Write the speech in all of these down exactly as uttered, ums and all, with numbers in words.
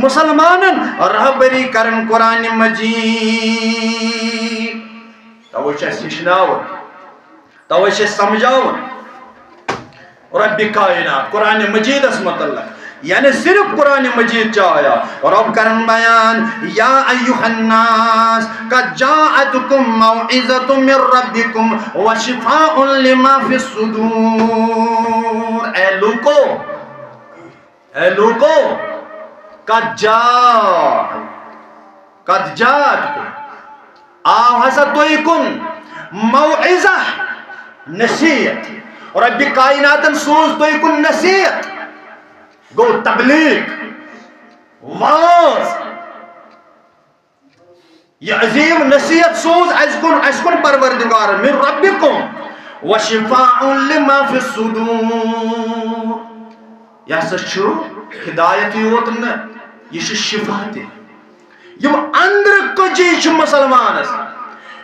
مسلمانن رہبری کرن قرآن مجید۔ توے چھُ اَسہِ ہیٚچھناوُن، توے چھُ اَسہِ سمجھاوُن۔ رب کائنات قرآن مجیدس متعلق، یعنی صرف قرآن مجید چھ آیا۔ رب کرن بیان، یا ایھا الناس قد جاءتکم موعظۃ من ربکم وشفاء لما فی الصدور۔ اے لوکو، اے لوکو، قد جاء، قد جاءتکم، آو ہسا تُہۍ کُن موعظہ، نصیحت۔ رب کائناتن سوز تُہۍ کُن نصیحت، گو تبلیغ، واز۔ یہ عظیم نصیحت سوز اَسہِ کُن، اَسہِ کُن پروردگار، من ربکم، وشفاء لما فی الصدور۔ یہ ہسا چھُ ہدایت یوت نہ، یہ چھُ شفا تہِ۔ یم اندرٕ کٔجی چھِ مسلمانس،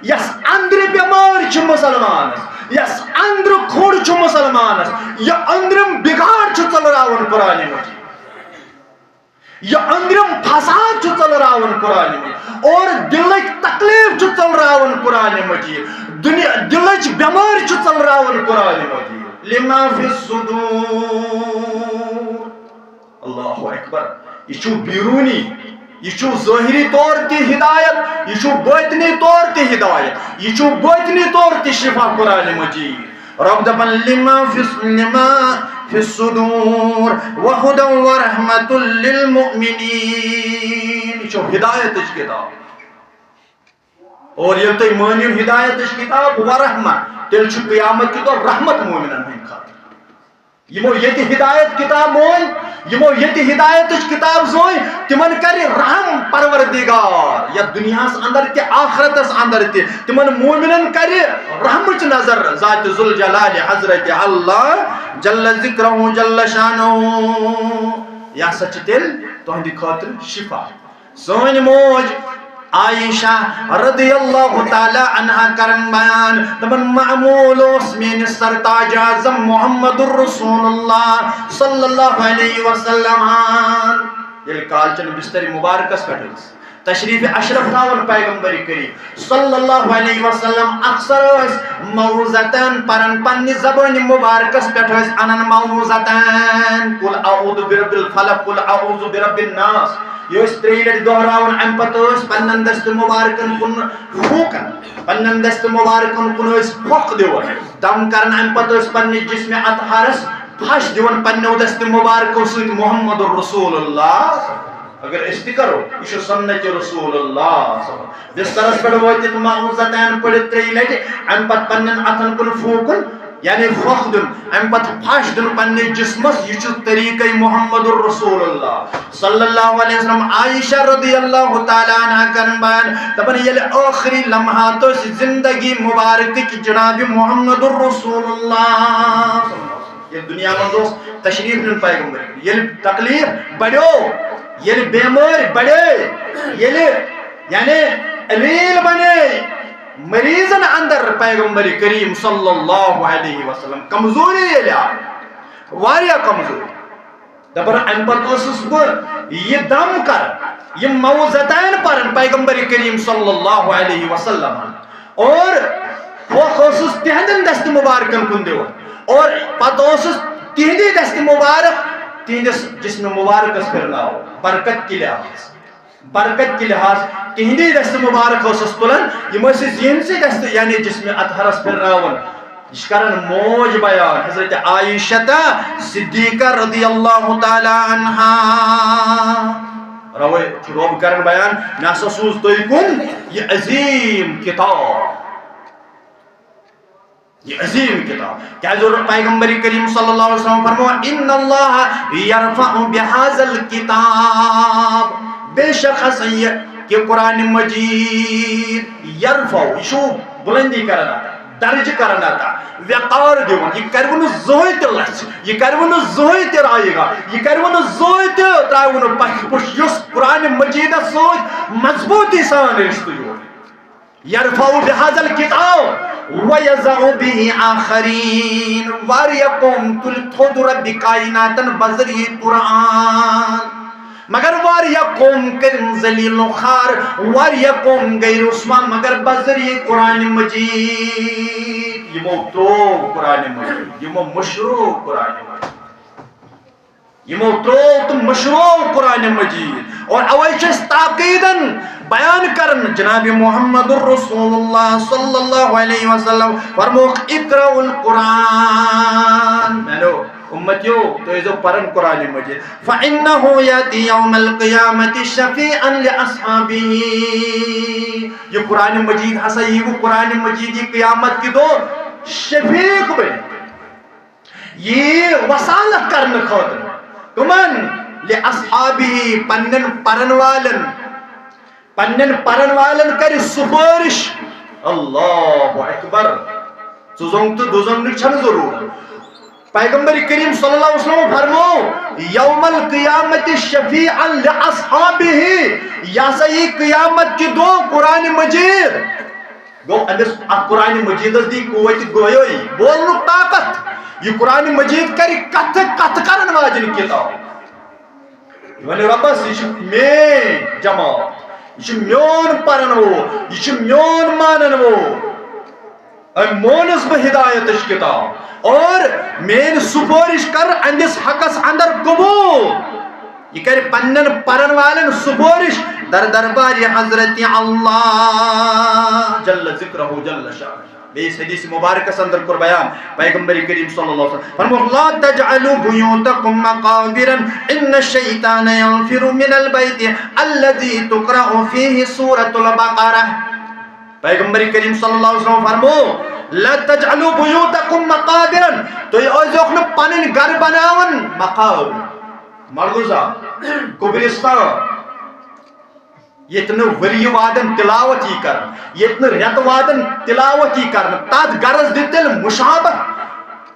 یس اندرٕ بٮ۪مٲرۍ چھِ مسلمانس، یس اندرٕ کھوٚڑ چھُ مسلمانس، یہ أنٛدرِم بگاڑ چھُ ژٔلراوان قرآن مجید۔ یہ أنٛدرِم فساد چھُ ژٔلراوان قرآن مجید، اور دلٕکۍ تکلیف چھُ ژٔلراوان قرآن مجید، دُنیا، دلٕچ بٮ۪مٲرۍ چھُ ژٔلراوان قرآن مجید۔ لما فی الصدور۔ اللہ اکبر۔ یہ چھُ بیرونی، یہ چھُ ظٲہری طور تہِ ہدایت، یہ چھُ باطنی طور تہِ ہدایت، یہ چھُ باطنی طور تہِ شفا قرآن مجید۔ رب دپان، لما فی الص-، لما فی الصدور وہدی ورحمۃ للمؤمنین۔ یہ چھُ ہدایتٕچ کتاب۔ اور ییٚلہِ تُہۍ مٲنِو ہدایتٕچ کتاب ورحمہ، تیٚلہِ چھُ قیامت کہِ دۄہ رحمت مومنن ہٕنٛدِ خٲطرٕ۔ یِمو ییٚتہِ ہدایت کتاب مٲنۍ، یِمو ییٚتہِ ہدایتٕچ کتاب زٲنۍ، تِمن کرِ رحم پروردگار، یتھ دُنیاہس اندر تہِ آخرتس اندر تہِ۔ تِمن مومنن کرِ رحمٕچ نظر ذات ذوالجلال حضرت اللہ جل ذکرہ جل شانہ۔ یہِ ہسا چھِ تیٚلہِ تُہنٛدِ خٲطرٕ شفا۔ سٲنۍ موج عائشہ رضی اللہ تعالیٰ عنہا کرن بیان، دپان، معمول اوس میٲنِس سرتاج اعظم محمد رسول اللہ صلی اللہ علیہ وسلم۔ ییٚلہِ کالچن بستر مبارکس پٮ۪ٹھ ٲس تشریف اشرف تھاوان پیغمبر کریم صلی اللہ علیہ وسلم، اکثر ٲسۍ موعظتن پران، پننہِ زبٲنہِ مبارکس پٮ۪ٹھ ٲسۍ انان موعظتن، قل اعوذ برب الفلق، قل اعوذ برب الناس۔ یہِ ٲسۍ ترٛیٚیہِ لٹہِ دۄہراوان، امہِ پتہٕ ٲسۍ پننٮ۪ن دستہِ مبارکن کُن پھوٗکان، پننٮ۪ن دستہِ مبارکن کُن ٲسۍ پھۄکھ دِوان، دم کران، امہِ پتہٕ ٲسۍ پننہِ جسمِ اطہرس پھش دِوان پننیو دستہِ مبارکو سۭتۍ محمد رسول اللہ۔ اگر أسۍ تہِ کرو، یہِ چھُ سنت رسول اللہ۔ بسترس پٮ۪ٹھ وٲتِتھ معوذتین پٔرِتھ ترٛیٚیہِ لٹہِ، امہِ پتہٕ پننٮ۪ن اتھن کُن پھوٗکُن، یعنی پھۄکھ دیُن، امہِ پتہٕ پھش دیُن پننِس جسمس، یہِ چھُ طریقے محمد رسول اللہ صلی اللہ علیہ وسلم۔ عائشہ رضی اللہ تعالیٰ عنہا کرن بیان، دپان، ییٚلہِ ٲخری لمحات ٲسۍ زندگی مبارکٕکۍ جناب محمد رسول اللہ، ییٚلہِ دُنیا منٛز اوس تشریف نیُن پیغمبر، ییٚلہِ تکلیف بڑیو، ییٚلہِ بیمٲرۍ بڑے، ییٚلہِ یعنی علیل بنے مریضن اندر پیغمبر کریم صلی اللہ علیہ وسلم، کمزوری ییٚلہِ آو، واریاہ کمزوری۔ دپان، امہِ پتہٕ اوسُس بہٕ یہِ دم کران، یِم موعظتین پران پیغمبر کریم صلی اللہ علیہ وسلم، اور پھۄکھ اوسُس تِہنٛدٮ۪ن دستہِ مبارکن کُن دِوان، اور پتہٕ اوسُس تِہنٛدی دستہِ مبارک تِہنٛدِس جسمِ مبارکس پھرناوان، برکت کہِ لحاظ، برکت کہِ لحاظ تِہنٛدی دستہِ مبارک اوسُس تُلان، یِم ٲسِس یِہنٛدسٕے دستہِ یعنی جسمِ اطہرس پھرناوان۔ یہِ چھِ کران موج بیان، حضرت عائشہ صدیقہ رضی اللہ تعالیٰ عنہا۔ روے چھُ رب کران بیان، مےٚ ہسا سوٗز تُہۍ کُن یہِ عظیٖم کِتاب۔ یہِ عظیٖم کِتاب۔ کیٛازِ اوس پیغمبر کریم صلی اللہ علیہ وسلم فرموو، ان اللہ یرفع بہذا الکتاب، بے شک ہسا یہِ کہ قرآن مجید یرفع، یہِ چھُ بُلندی کران عطا، درجہٕ کران عطا، وقار دِوان۔ یہِ کرِ وۄنۍ نہٕ زٕہٕنۍ تہِ لژھِ، یہِ کرِ وۄنۍ نہٕ زٕہٕنۍ تہِ رایہِ گا، یہِ کرِ وۄنۍ نہٕ زٕہٕنۍ تہِ ترٛاوِ وۄنۍ نہٕ پشہِ پُش، یُس قرآن مجیدس سۭتۍ مضبوٗطی سان رشتہٕ یُن۔ یرفع بہذا الکتاب ویضع به آخرین۔ واریاہ قوم تُلہِ تھوٚد ربِ کائناتن بذریعہ قرآن۔ مگر واریاہ قوم کٔرِن ذلیل و خوار، واریاہ قوم گٔے رسوا، مگر بذریعہ قرآن مجید۔ یِمو ترٛوو قرآن مجید، یِمو مٔشرو قرآن مجید۔ یِمو ترٛوو تہٕ مٔشرو قرآن مجید۔ اور اوے چھِ أسۍ تاکیدن بیان کران، جناب محمد رسول اللہ صلی اللہ علیہ وسلم فرمووُکھ، "اقرأوا القرآن"۔ میانیو امتیو، تُہۍ ٲسۍزیو پران قرآن مجید۔ "فإنه يأتي يوم القيامة شفيعا لأصحابه"۔ یہِ قرآن مجید ہسا یی وۄنۍ قرآن مجید یی قیامت کہِ دۄہ شفیع بٔنِتھ۔ یی وصالت کرنہٕ خٲطرٕ۔ کمن؟ لأصحابه، پننٮ۪ن پرن والٮ۪ن۔ پننٮ۪ن پرن والٮ۪ن کرِ سفٲرش۔ اللہ اکبر۔ ژٕ زوٚنگ تہٕ دُزوٚنگنٕچ چھنہٕ ضروٗرت۔ پیغمبر کریم صلی اللہ علیہ وسلم فرمو، "یوم القیامت شفیعا لأصحابه"۔ یہِ ہسا یی قیامت کہِ دۄہ قرآن مجید۔ گوٚو، أمِس اَتھ قرآن مجیدس دی قوت گویٲیی، بولنُک طاقت۔ یہِ قرآن مجید کرِ کتھٕ، کتھٕ کرن واجٮ۪ن کتاب۔ یہِ ونہِ، "رۄبس، یہِ چھُ میٲنۍ جماعت، یہِ چھُ میون پرن وول، یہِ چھُ میون مانن وول۔ أمۍ مونس بہٕ ہدایتٕچ کتاب اور میٲنۍ سفٲرش کر أہنٛدِس حقس اندر قبول۔" یہِ کرِ پننٮ۪ن پرن والٮ۪ن سفٲرش در دربار حضرت اللہ جل ذکرہ جل شانہ۔ بیٚیِس حدیث مبارکس اندر کوٚر بیان پیغمبر کریم صلی اللہ علیہ وسلم فرموو، "لا تجعلوا بيوتكم مقابر، إن الشيطان ينفر من البيت الذي تقرأ فيه سورة البقرة۔" پیغمبر کریم صلی اللہ علیہ وسلم فرموو، "لا تجعلوا بيوتكم مقابرا"، تُہۍ ٲسۍزیوکھ نہٕ پنٕنۍ گرٕ بناوان مقابر، ملغزار، قبرستان، ییٚتہِ نہٕ ؤریہِ وادن تلاوت یی کرنہٕ، ییٚتہِ نہٕ رٮ۪تہٕ وادن تلاوت یی کرنہٕ، تتھ گرس دِ تیٚلہِ مشابہت۔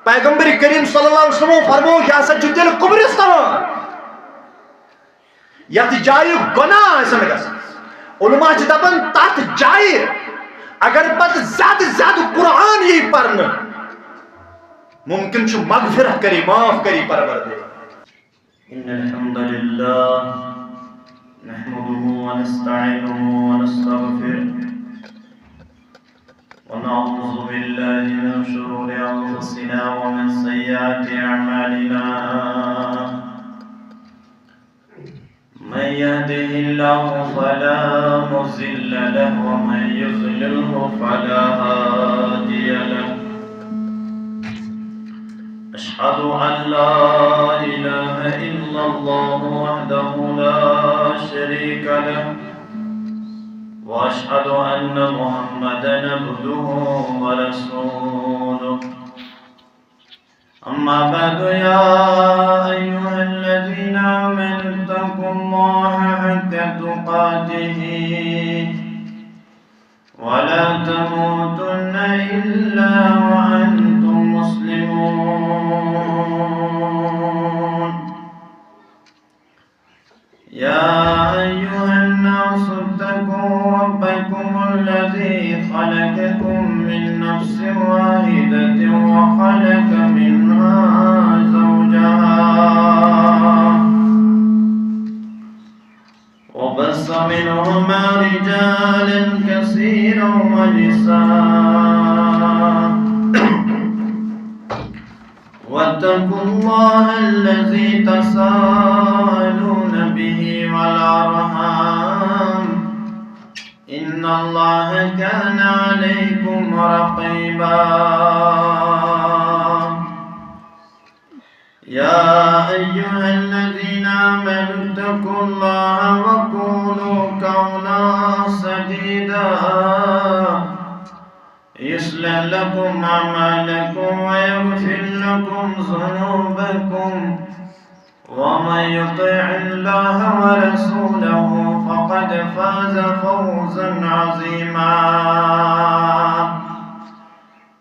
پیغمبر کریم صلی اللہ علیہ وسلم فرموو، یہِ ہسا چھُ تیٚلہِ قبرستان۔ یتھ جایہِ گۄناہ آسن گژھان۔ علماء چھِ دپان، تتھ جایہِ اگر پتہٕ زیادٕ زیادٕ قرآن یی پرنہٕ، ممکن چھُ مغفرت کری، معاف کری پروردگار۔ إن الحمد لله نحمده ونستعينه ونستغفره، ونعوذ بالله من شرور أنفسنا ومن سيئات أعمالنا. من يهده الله فلا مضل له، ومن يضلله فلا هادي له. أشهد أن لا إله إلا الله وحده لا شريك له، وأشهد أن محمدا عبده ورسوله. أما بعد، يا أيها الذين آمنوا اتقوا الله حق تقاته ولا تموتن إلا وأنتم مسلمون. يا أيها الناس اتقوا ربكم الذي خلقكم من نفس واحدة وخلق منها زوجها وبث منهما رجالا كثيرا ونساء، واتقوا الله الذي تساءلون به والأرحام، إن الله كان عليكم رقيبا. يا أيها الذين آمنوا اتقوا الله وقولوا قولا سديدا، يصلح لكم أعمالكم ويغفر لكم ذنوبكم، ومن يطع الله ورسوله فقد فاز فوزا عظيما.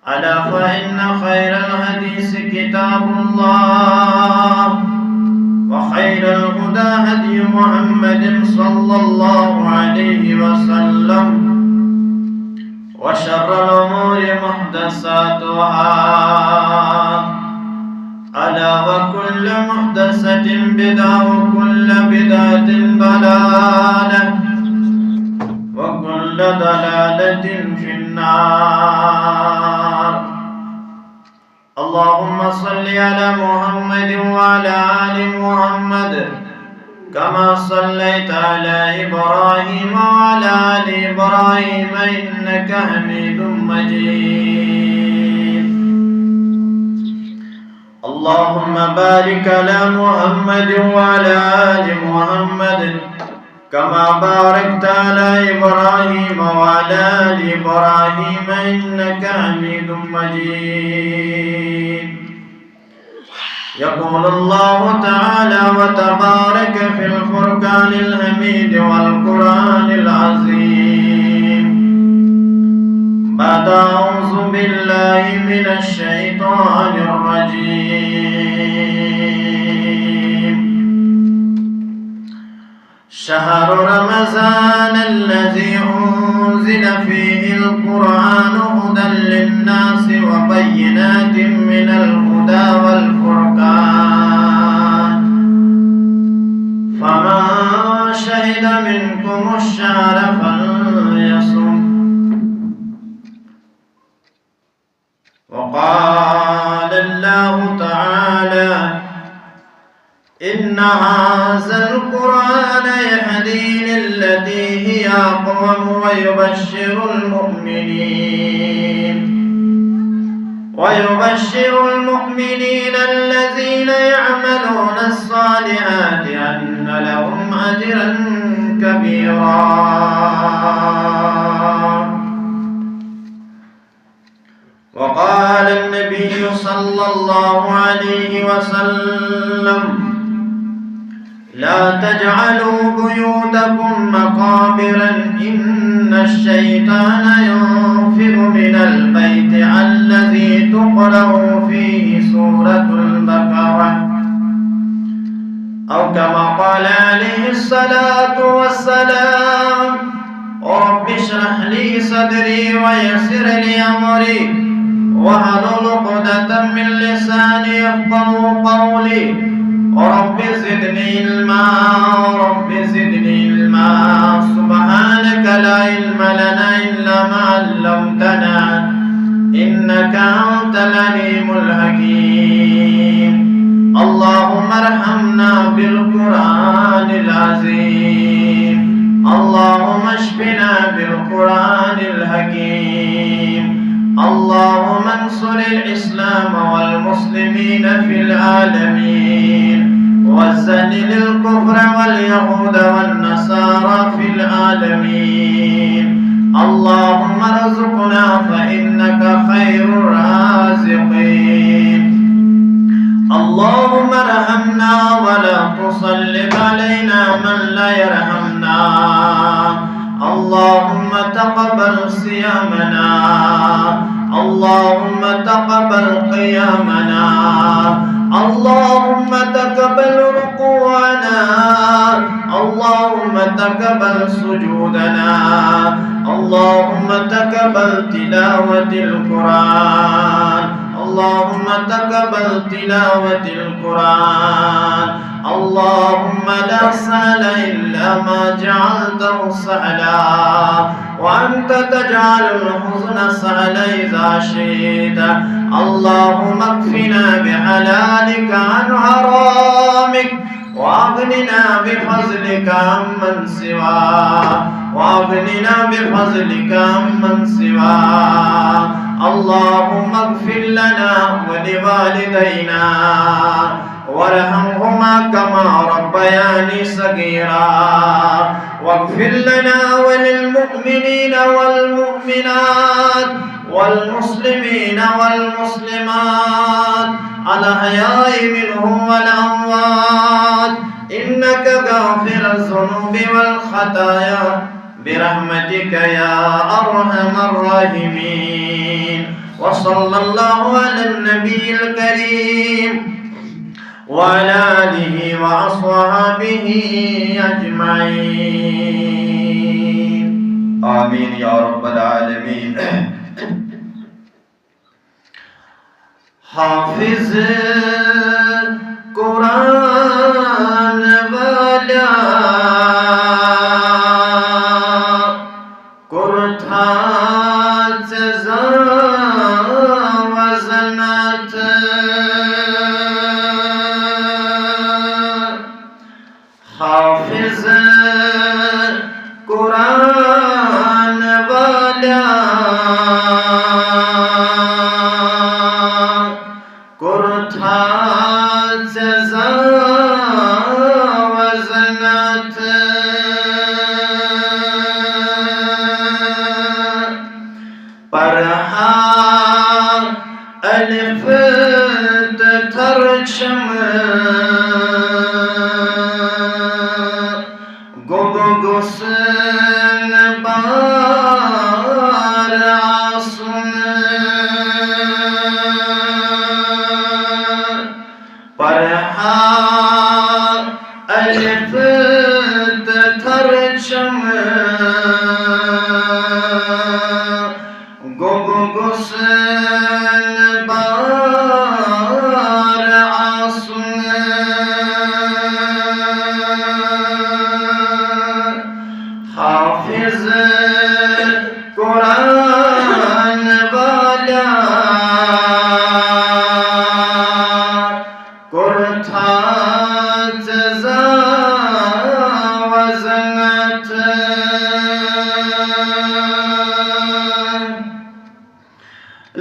ألا فإن خير الحديث كتاب الله، وخير الهدى هدي محمد صلى الله عليه وسلم، وشر الأمور محدثاتها، ألا وكل محدثة بدعة وكل بدعة ضلالة وكل ضلالة في النار. اللهم صل على محمد وعلى آل محمد كما صليت على إبراهيم وعلى آل إبراهيم إنك حميد مجيد. اللهم بارك على محمد وعلى آل محمد كما باركت على إبراهيم وعلى آل إبراهيم إنك حميد مجيد. يقول الله تعالى وتبارك في الفرقان الحميد والقرآن العظيم بعد أعوذ بالله من الشيطان الرجيم. شهر رمضان الذي أنزل فيه القرآن هدى للناس وبينات من الهدى والفرقان، فمن شهد منكم الشهر فليصم. وقال الله تعالى: إن هذا القرآن يهدي للتي هي أقوم ويبشر المؤمنين ويبشر المؤمنين الذين يعملون الصالحات أن لهم أجرا كبيرا. وقال النبي صلى الله عليه وسلم: لا تجعلوا بيوتكم مقابر إن الشيطان ينفر من البيت الذي تقرأ فيه سورة البقرة، أو كما قال عليه الصلاة والسلام. رب اشرح لي صدري ويسر لي أمري واحلل عقدة من لساني يفقهوا قولي. رب زدني علما، رب زدني علما. سبحانك لا علم لنا إلا ما علمتنا إنك أنت العليم الحكيم. اللهم ارحمنا بالقرآن العظيم. اللهم اشفنا بالقرآن الحكيم. اللهم انصر الإسلام والمسلمين في العالمين، وذلل الكفر واليهود والنصارى في العالمين. اللهم ارزقنا فإنك خير الرازقين. اللهم ارحمنا ولا تسلط علينا من لا يرحمنا. اللهم تقبل صيامنا. اللهم تقبل قيامنا. اللهم تقبل ركوعنا. اللهم تقبل سجودنا. اللهم تقبل تلاوة القرآن. اللهم تقبل تلاوة القرآن. اللهم لا سهل إلا ما جعلته سهلا، وأنت تجعل الحزن سهلا إذا شئت. اللهم اكفنا بحلالك عن حرامك، وأغننا بفضلك عمن سواك، وأغننا بفضلك عمن سواك. اللهم اغفر لنا ولوالدينا وارحمهما كما ربياني صغيرا. واغفر لنا وللمؤمنين والمؤمنات والمسلمين والمسلمات الأحياء منهم والأموات إنك غافر الذنوب والخطايا برحمتك يا أرحم الراحمين. وصلى الله على النبي الكريم وعلى آله وأصحابه أجمعين. آمين يا رب العالمين. حافظ قرآن والا، کوٚرتھا ژےٚ زانٛہہ وزنت؟ حافظ قرآن والا، کوٚرتھا ژےٚ زانٛہہ وزنت؟ پرہا الف تہٕ تھرچھم، گوٚو بہٕ گوٚژھ نہٕ بار آسُن۔ پرہا الف تہٕ تھرچھم، گوٚو بہٕ گوٚژھ نہٕ بار آسُن۔ حافظ قرآن والا، کوٚرتھا ژےٚ زانٛہہ وزنت؟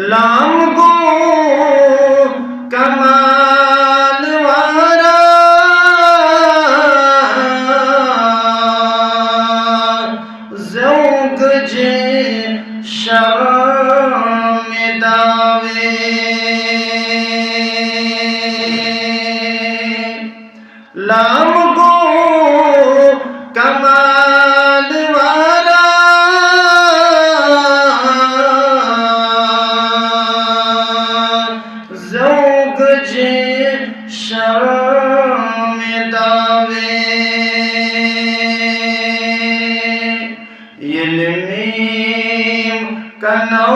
لام گوٚو کمال وارا، زیوٚو گٔجے شرمہِ داوے۔ لام گوٚو کمال وارا، زیوٚو گٔجے شرمہِ داوے۔ ییٚلہِ میٖم کنو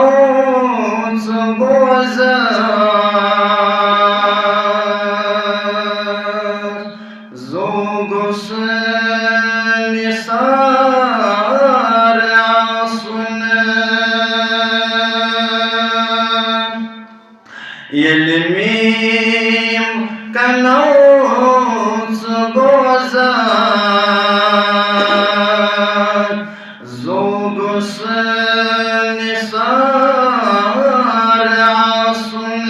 ژٕ بوزان، زوٚو گوٚژھ نثار آسُن۔ ییٚلہِ میٖم کنو ژٕ بوزان، زوٚو گوٚژھ نثار آسُن۔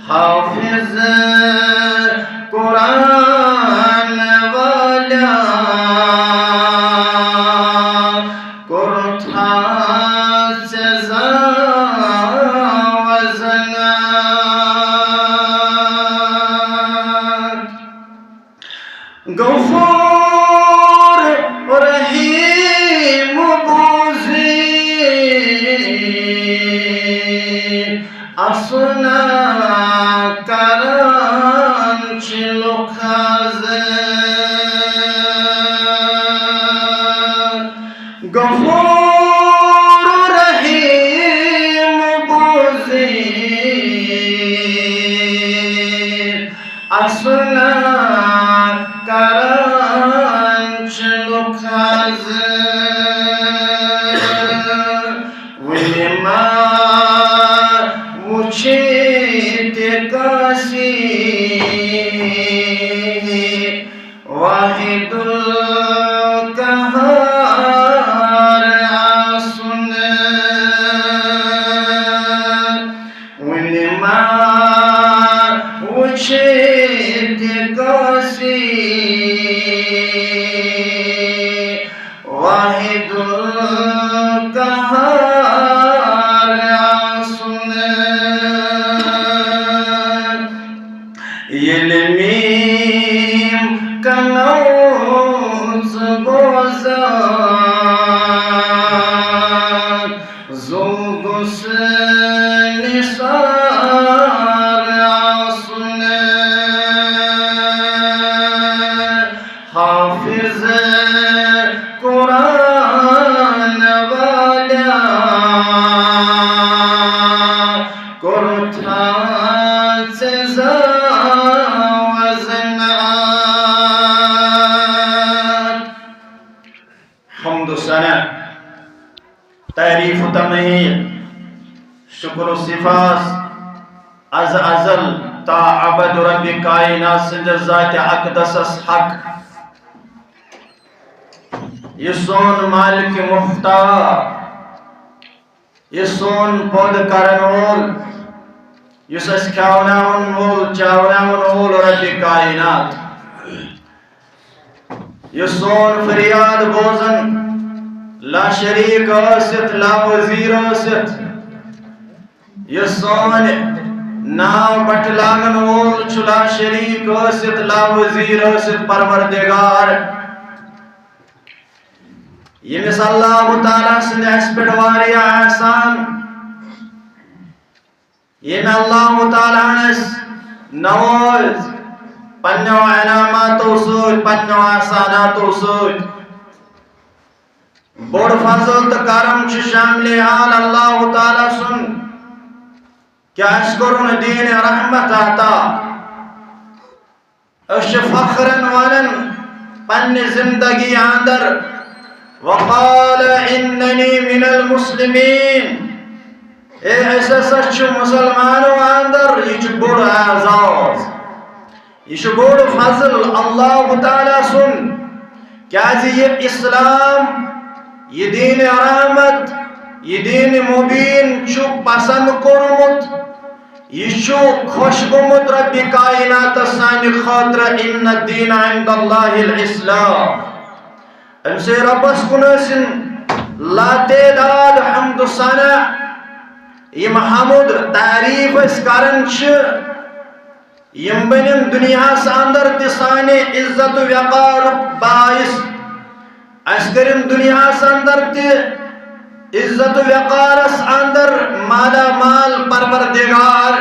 حافظ قرآن والا، کوٚرتھا ژےٚ زانٛہہ وزنت؟ غفور رحیم بوزی، اسُن کران چھِ لُکھ از۔ غفور رحیم بوزی، اسُن کران چھِ لُکھ از۔ وُنہِ ما وُچھے تہِ کٲنٛسی واحد القہار آسُن۔ وُنہِ ما وُچھے تہِ کٲنٛسی واحد القہار آسُن۔ ییٚلہِ میٖم کنو ژٕ بوزان، زوٚو گوٚژھ نثار آسُن۔ حافظ قرآن والا، تعریف و تمہید، شکر و سپاس از ازل تا ابد رب کائنات سٕنٛدِس ذات اقدسس حق، یُس سون مالک مختار، یُس سون پود کرن وول، یُس اسہِ کھیاوناون وول، چاوناون وول رب کائنات، یُس سون فریاد بوزن، لا شریک ٲسِتھ، لا وزیر ٲسِتھ، یُس سون ناو بٹلاگن وول چھُ، لا شریک ٲسِتھ، لا وزیر ٲسِتھ، پروردگار، ییٚمِس اللہ تعالیٰ سٕنٛدِ اَسہِ پٮ۪ٹھ واریاہ احسان، ییٚمہِ اللہ تعالیٰ ہن اَسہِ نوٲز پننیو انعاماتو سۭتۍ، پننیو احساناتو سۭتۍ۔ بوٚڑ فضل تہٕ کرم چھُ شاملِ حال اللہ تعالیٰ سُنٛد، کہِ اَسہِ کوٚرُن دیٖنِ رحمت عطا۔ أسۍ چھِ فخرن ونان پننہِ زندگی اندر، وقال اننی من المسلمین، اے، أسۍ ہسا چھِ مسلمانو اندر، یہِ چھُ بوٚڑ اعزاز، یہِ چھُ بوٚڑ فضل اللہ تعالیٰ سُنٛد، کیازِ یہِ اسلام، یہِ دیٖنِ رحمت، یہِ دیٖنِ مبیٖن چھُ پسند کوٚرمُت، یہِ چھُ خۄش گوٚمُت ربِ کائناتس سانہِ خٲطرٕ، ان الدین عند اللہ الاسلام۔ أمۍ سٕے رۄبَس کُن ٲسِن لاتعداد حمد و ثنا، یِم حمد تعریف أسۍ کران چھِ، یِم بنن دُنیاہَس اندر تہِ سانہِ عزت و وقارُک باعث۔ اَسہِ کٔرِن دُنیاہَس اندر تہِ عزت و وقارس اندر مالا مال پروردگار۔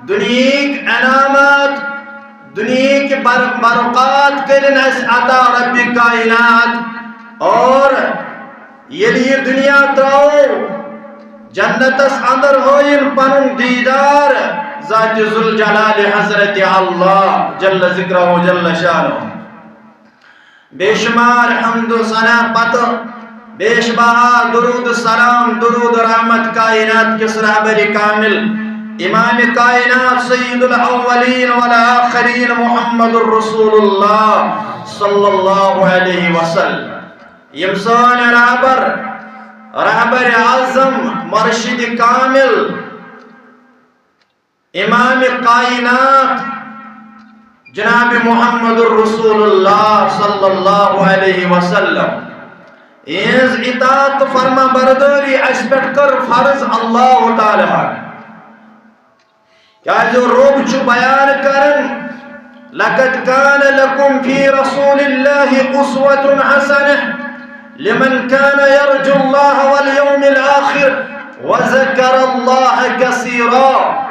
دُنیہٕکۍ انعامات، دُنیہٕکۍ بر-، برکات کٔرِن اَسہِ عطا ربِ کائنات۔ اور ییٚلہِ یہِ دُنیا ترٛاوو، جنتس اندر ہٲیِن پنُن دیٖدار ذاتِ ذوالجلال حضرت اللہ جل ذکرہ جل شانہ۔ بے شمار حمد و ثنا پتہٕ، بیش بہا درود سلام، درود رحمت کائنات کِس رہبرِ کامل، امامِ کائنات سید الاولین والآخرین محمد الرسول اللہ صلی اللہ علیہ وسلم۔ یِم سٲنۍ رہبر، رہبرِ اعظم، مرشدِ کامل، امامِ کائنات جناب محمد الرسول اللہ صلی اللہ علیہ وسلم، یِہٕنٛز اطاعت تہٕ فرما بردٲری اَسہِ پٮ۪ٹھ کٔر فرض اللہ تعالیٰ ہن۔ کیازِ رۄب چھُ بیان کران، لقد کان لکم فی رسول اللہ اسوۃ حسنہ لمن کان یرجو اللہ والیوم الآخر وذکر اللہ کثیرا۔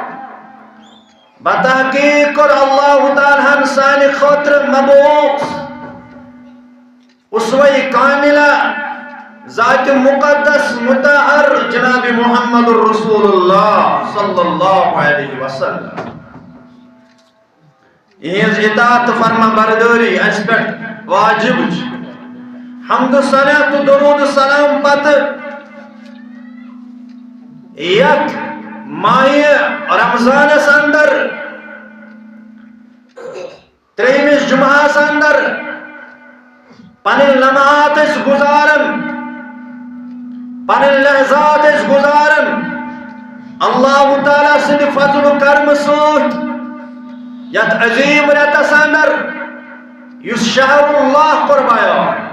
بتحقیق کوٚر اللہ تعالیٰ ہن سانہِ خٲطرٕ مبعوث اسوہ کاملہ، ذات مقدس مطہر جناب محمد الرسول اللہ صلی اللہ علیہ وسلم۔ یِہٕنٛز اطاعت تہٕ فرما بردٲری اَسہِ پٮ۪ٹھ واجب چھِ۔ حمد و ثنا تہٕ درود و سلام پتہٕ یتھ ماہِ رمضانس اندر ترٛیٚیمِس جمعہس اندر پنٕنۍ لمحات أسۍ گُزاران، پنٕنۍ لحظات أسۍ گُزاران اللہ تعالیٰ سٕنٛدِ فضل و کرمہٕ سۭتۍ یتھ عظیٖم رٮ۪تس اندر، یُس شہر اللہ کوٚر بیان،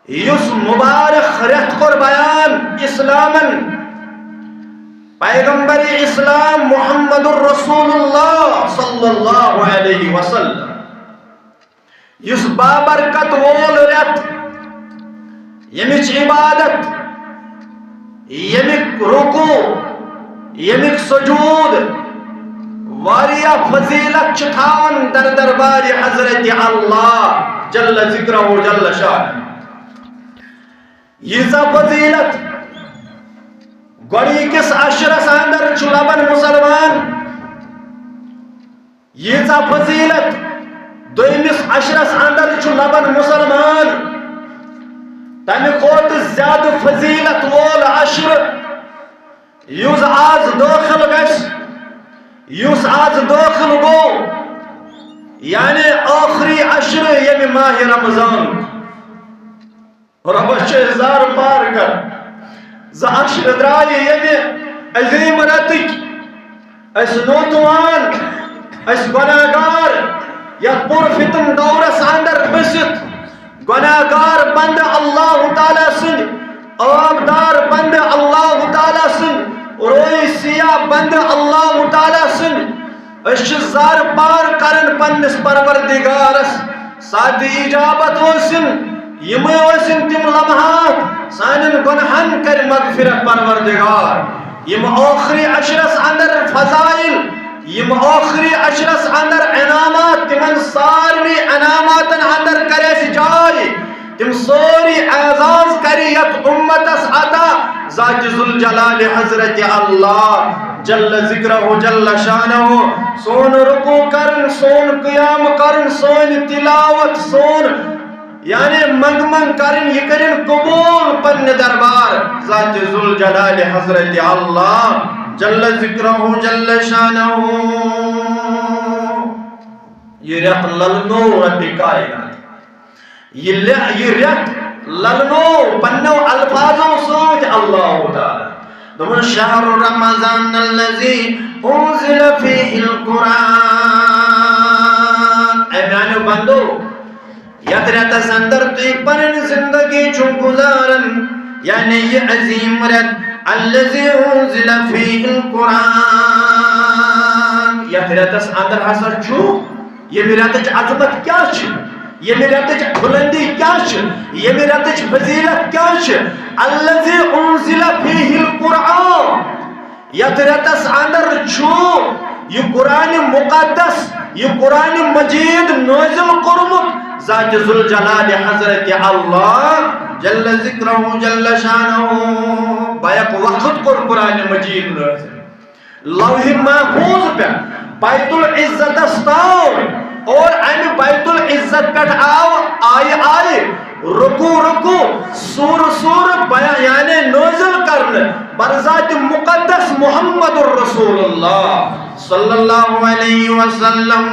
یُس مبارک رٮ۪تھ کوٚر بیان اسلامن، پیغمبر اسلام محمد الرسول اللہ صلی اللہ علیہ وسلم، یُس بابرکت وول رٮ۪تھ، ییٚمِچ عبادت، ییٚمیُک رکوع، ییٚمیُک سجود واریاہ فضیلت چھُ تھاوان در دربارِ حضرت اللہ جل ذکرہ جل شانہ۔ ییٖژاہ فضیلت گۄڈٕنِکِس عشرس اندر چھُ لبان مسلمان، ییٖژاہ فضیلت دوٚیمِس عشرس اندر چھُ لبان مسلمان، تمہِ کھۄتہٕ زیادٕ فضیلت وول عشر یُس آز دٲخل گژھِ، یُس آز دٲخل گوٚو، یعنی ٲخری عشر ییٚمہِ ماہِ رمضانُک۔ رۄبس چھِ أسۍ زارٕ پار کران۔ زٕ عشر درٛایہِ ییٚمہِ عظیٖم رٮ۪تٕکۍ۔ أسۍ نوتوان، أسۍ گۄناہگار، یتھ پُر فتن دورس اندر پھٔسِتھ گۄناہگار بندٕ اللہ تعالیٰ سٕنٛدۍ، عٲبدار بندٕ اللہ تعالیٰ سٕنٛدۍ، روی سیاہ بندٕ اللہ تعالیٰ سٕنٛدۍ۔ أسۍ چھِ زارٕ پار کران پننِس پروردگارس۔ ساتہِ اجابت ٲسِن، یِمے ٲسِن تِم لمحات، سانٮ۪ن گۄناہن کرِ مغفرت پروردگار۔ یِم ٲخری عشرس اندر فضائل، یِم ٲخری عشرس اندر انعامات، تِمن سارنٕے انعاماتن اندر کرِ اَسہِ جاے۔ تِم سٲری اعزاز کرِ یتھ امتس عطا ذات ذوالجلال حضرت اللہ جل ذکرہ جل شانہ۔ سون رکوع کرن، سون قیام کرن، سون تلاوت، سون یعنی منگ منگ کرن، یہ کرن قبول پنہ دربار ذات ذوالجلال حضرت اللہ جل ذکرہ جل شانہ۔ یہ رٮ۪تھ للنو رب کائنات۔ یہ لہ-، یہ رٮ۪تھ للنو پنو الفاظو سۭتۍ اللہ تعالیٰ۔ دوٚپُن، "شہر رمضان الذی انزل فیہ القرآن۔" اے میانیو بندو، یتھ رٮ۪تس اندر تُہۍ پنٕنۍ زندگی چھُو گُزاران، یعنی یہ عظیم رٮ۪تھ، الذی انزل فیہ القرآن، یتھ رٮ۪تس اندر ہسا چھُ ییٚمہِ رٮ۪تٕچ عظمت کیٛاہ چھِ؟ ییٚمہِ رٮ۪تٕچ بُلندی کیٛاہ چھِ؟ ییٚمہِ رٮ۪تٕچ فضیلت کیٛاہ چھِ؟ الذی انزل فیہ القرآن۔ یتھ رٮ۪تس اندر چھُ یہِ قرآن مقدس، یہِ قرآن مجید نٲزِل کوٚرمُت ذات ذوالجلال حضرت اللہ جل ذکرہ جل شانہ۔ بیک وقت کوٚر قرآن مجید نٲزِل۔ لوح محفوظ پہ بیت العزتس تام، اور امہ بیت العزت پہ آو، آیہ آیہ، رکوع رکوع، سور سور بیان، یعنی نازل کرنے بر ذات مقدس محمد الرسول اللہ صلی اللہ علیہ وسلم۔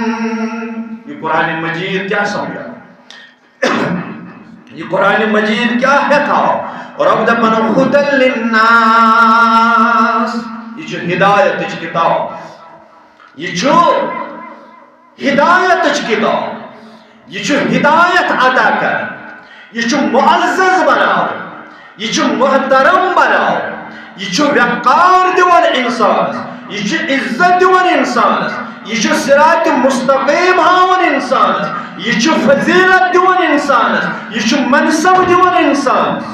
یہ قرآن مجید کیا سمجھا؟ یہ قرآن مجید کیا ہے تھا؟ رب دپان ہدی للناس، یہ چھُ ہدایتٕچ کتاب، یہ چھُ ہدایتٕچ کتاب، یہ چھُ ہدایت عطا کران، یہ چھُ معزز بناوان، یہ چھُ محترم بناوان، یہ چھُ وقار دِوان انسانس، یہ چھُ عزت دِوان انسانس، یہ چھُ صراط مستقیم ہاوان انسانس، یہ چھُ فضیلت دِوان انسانس، یہ چھُ منصب دِوان انسانس۔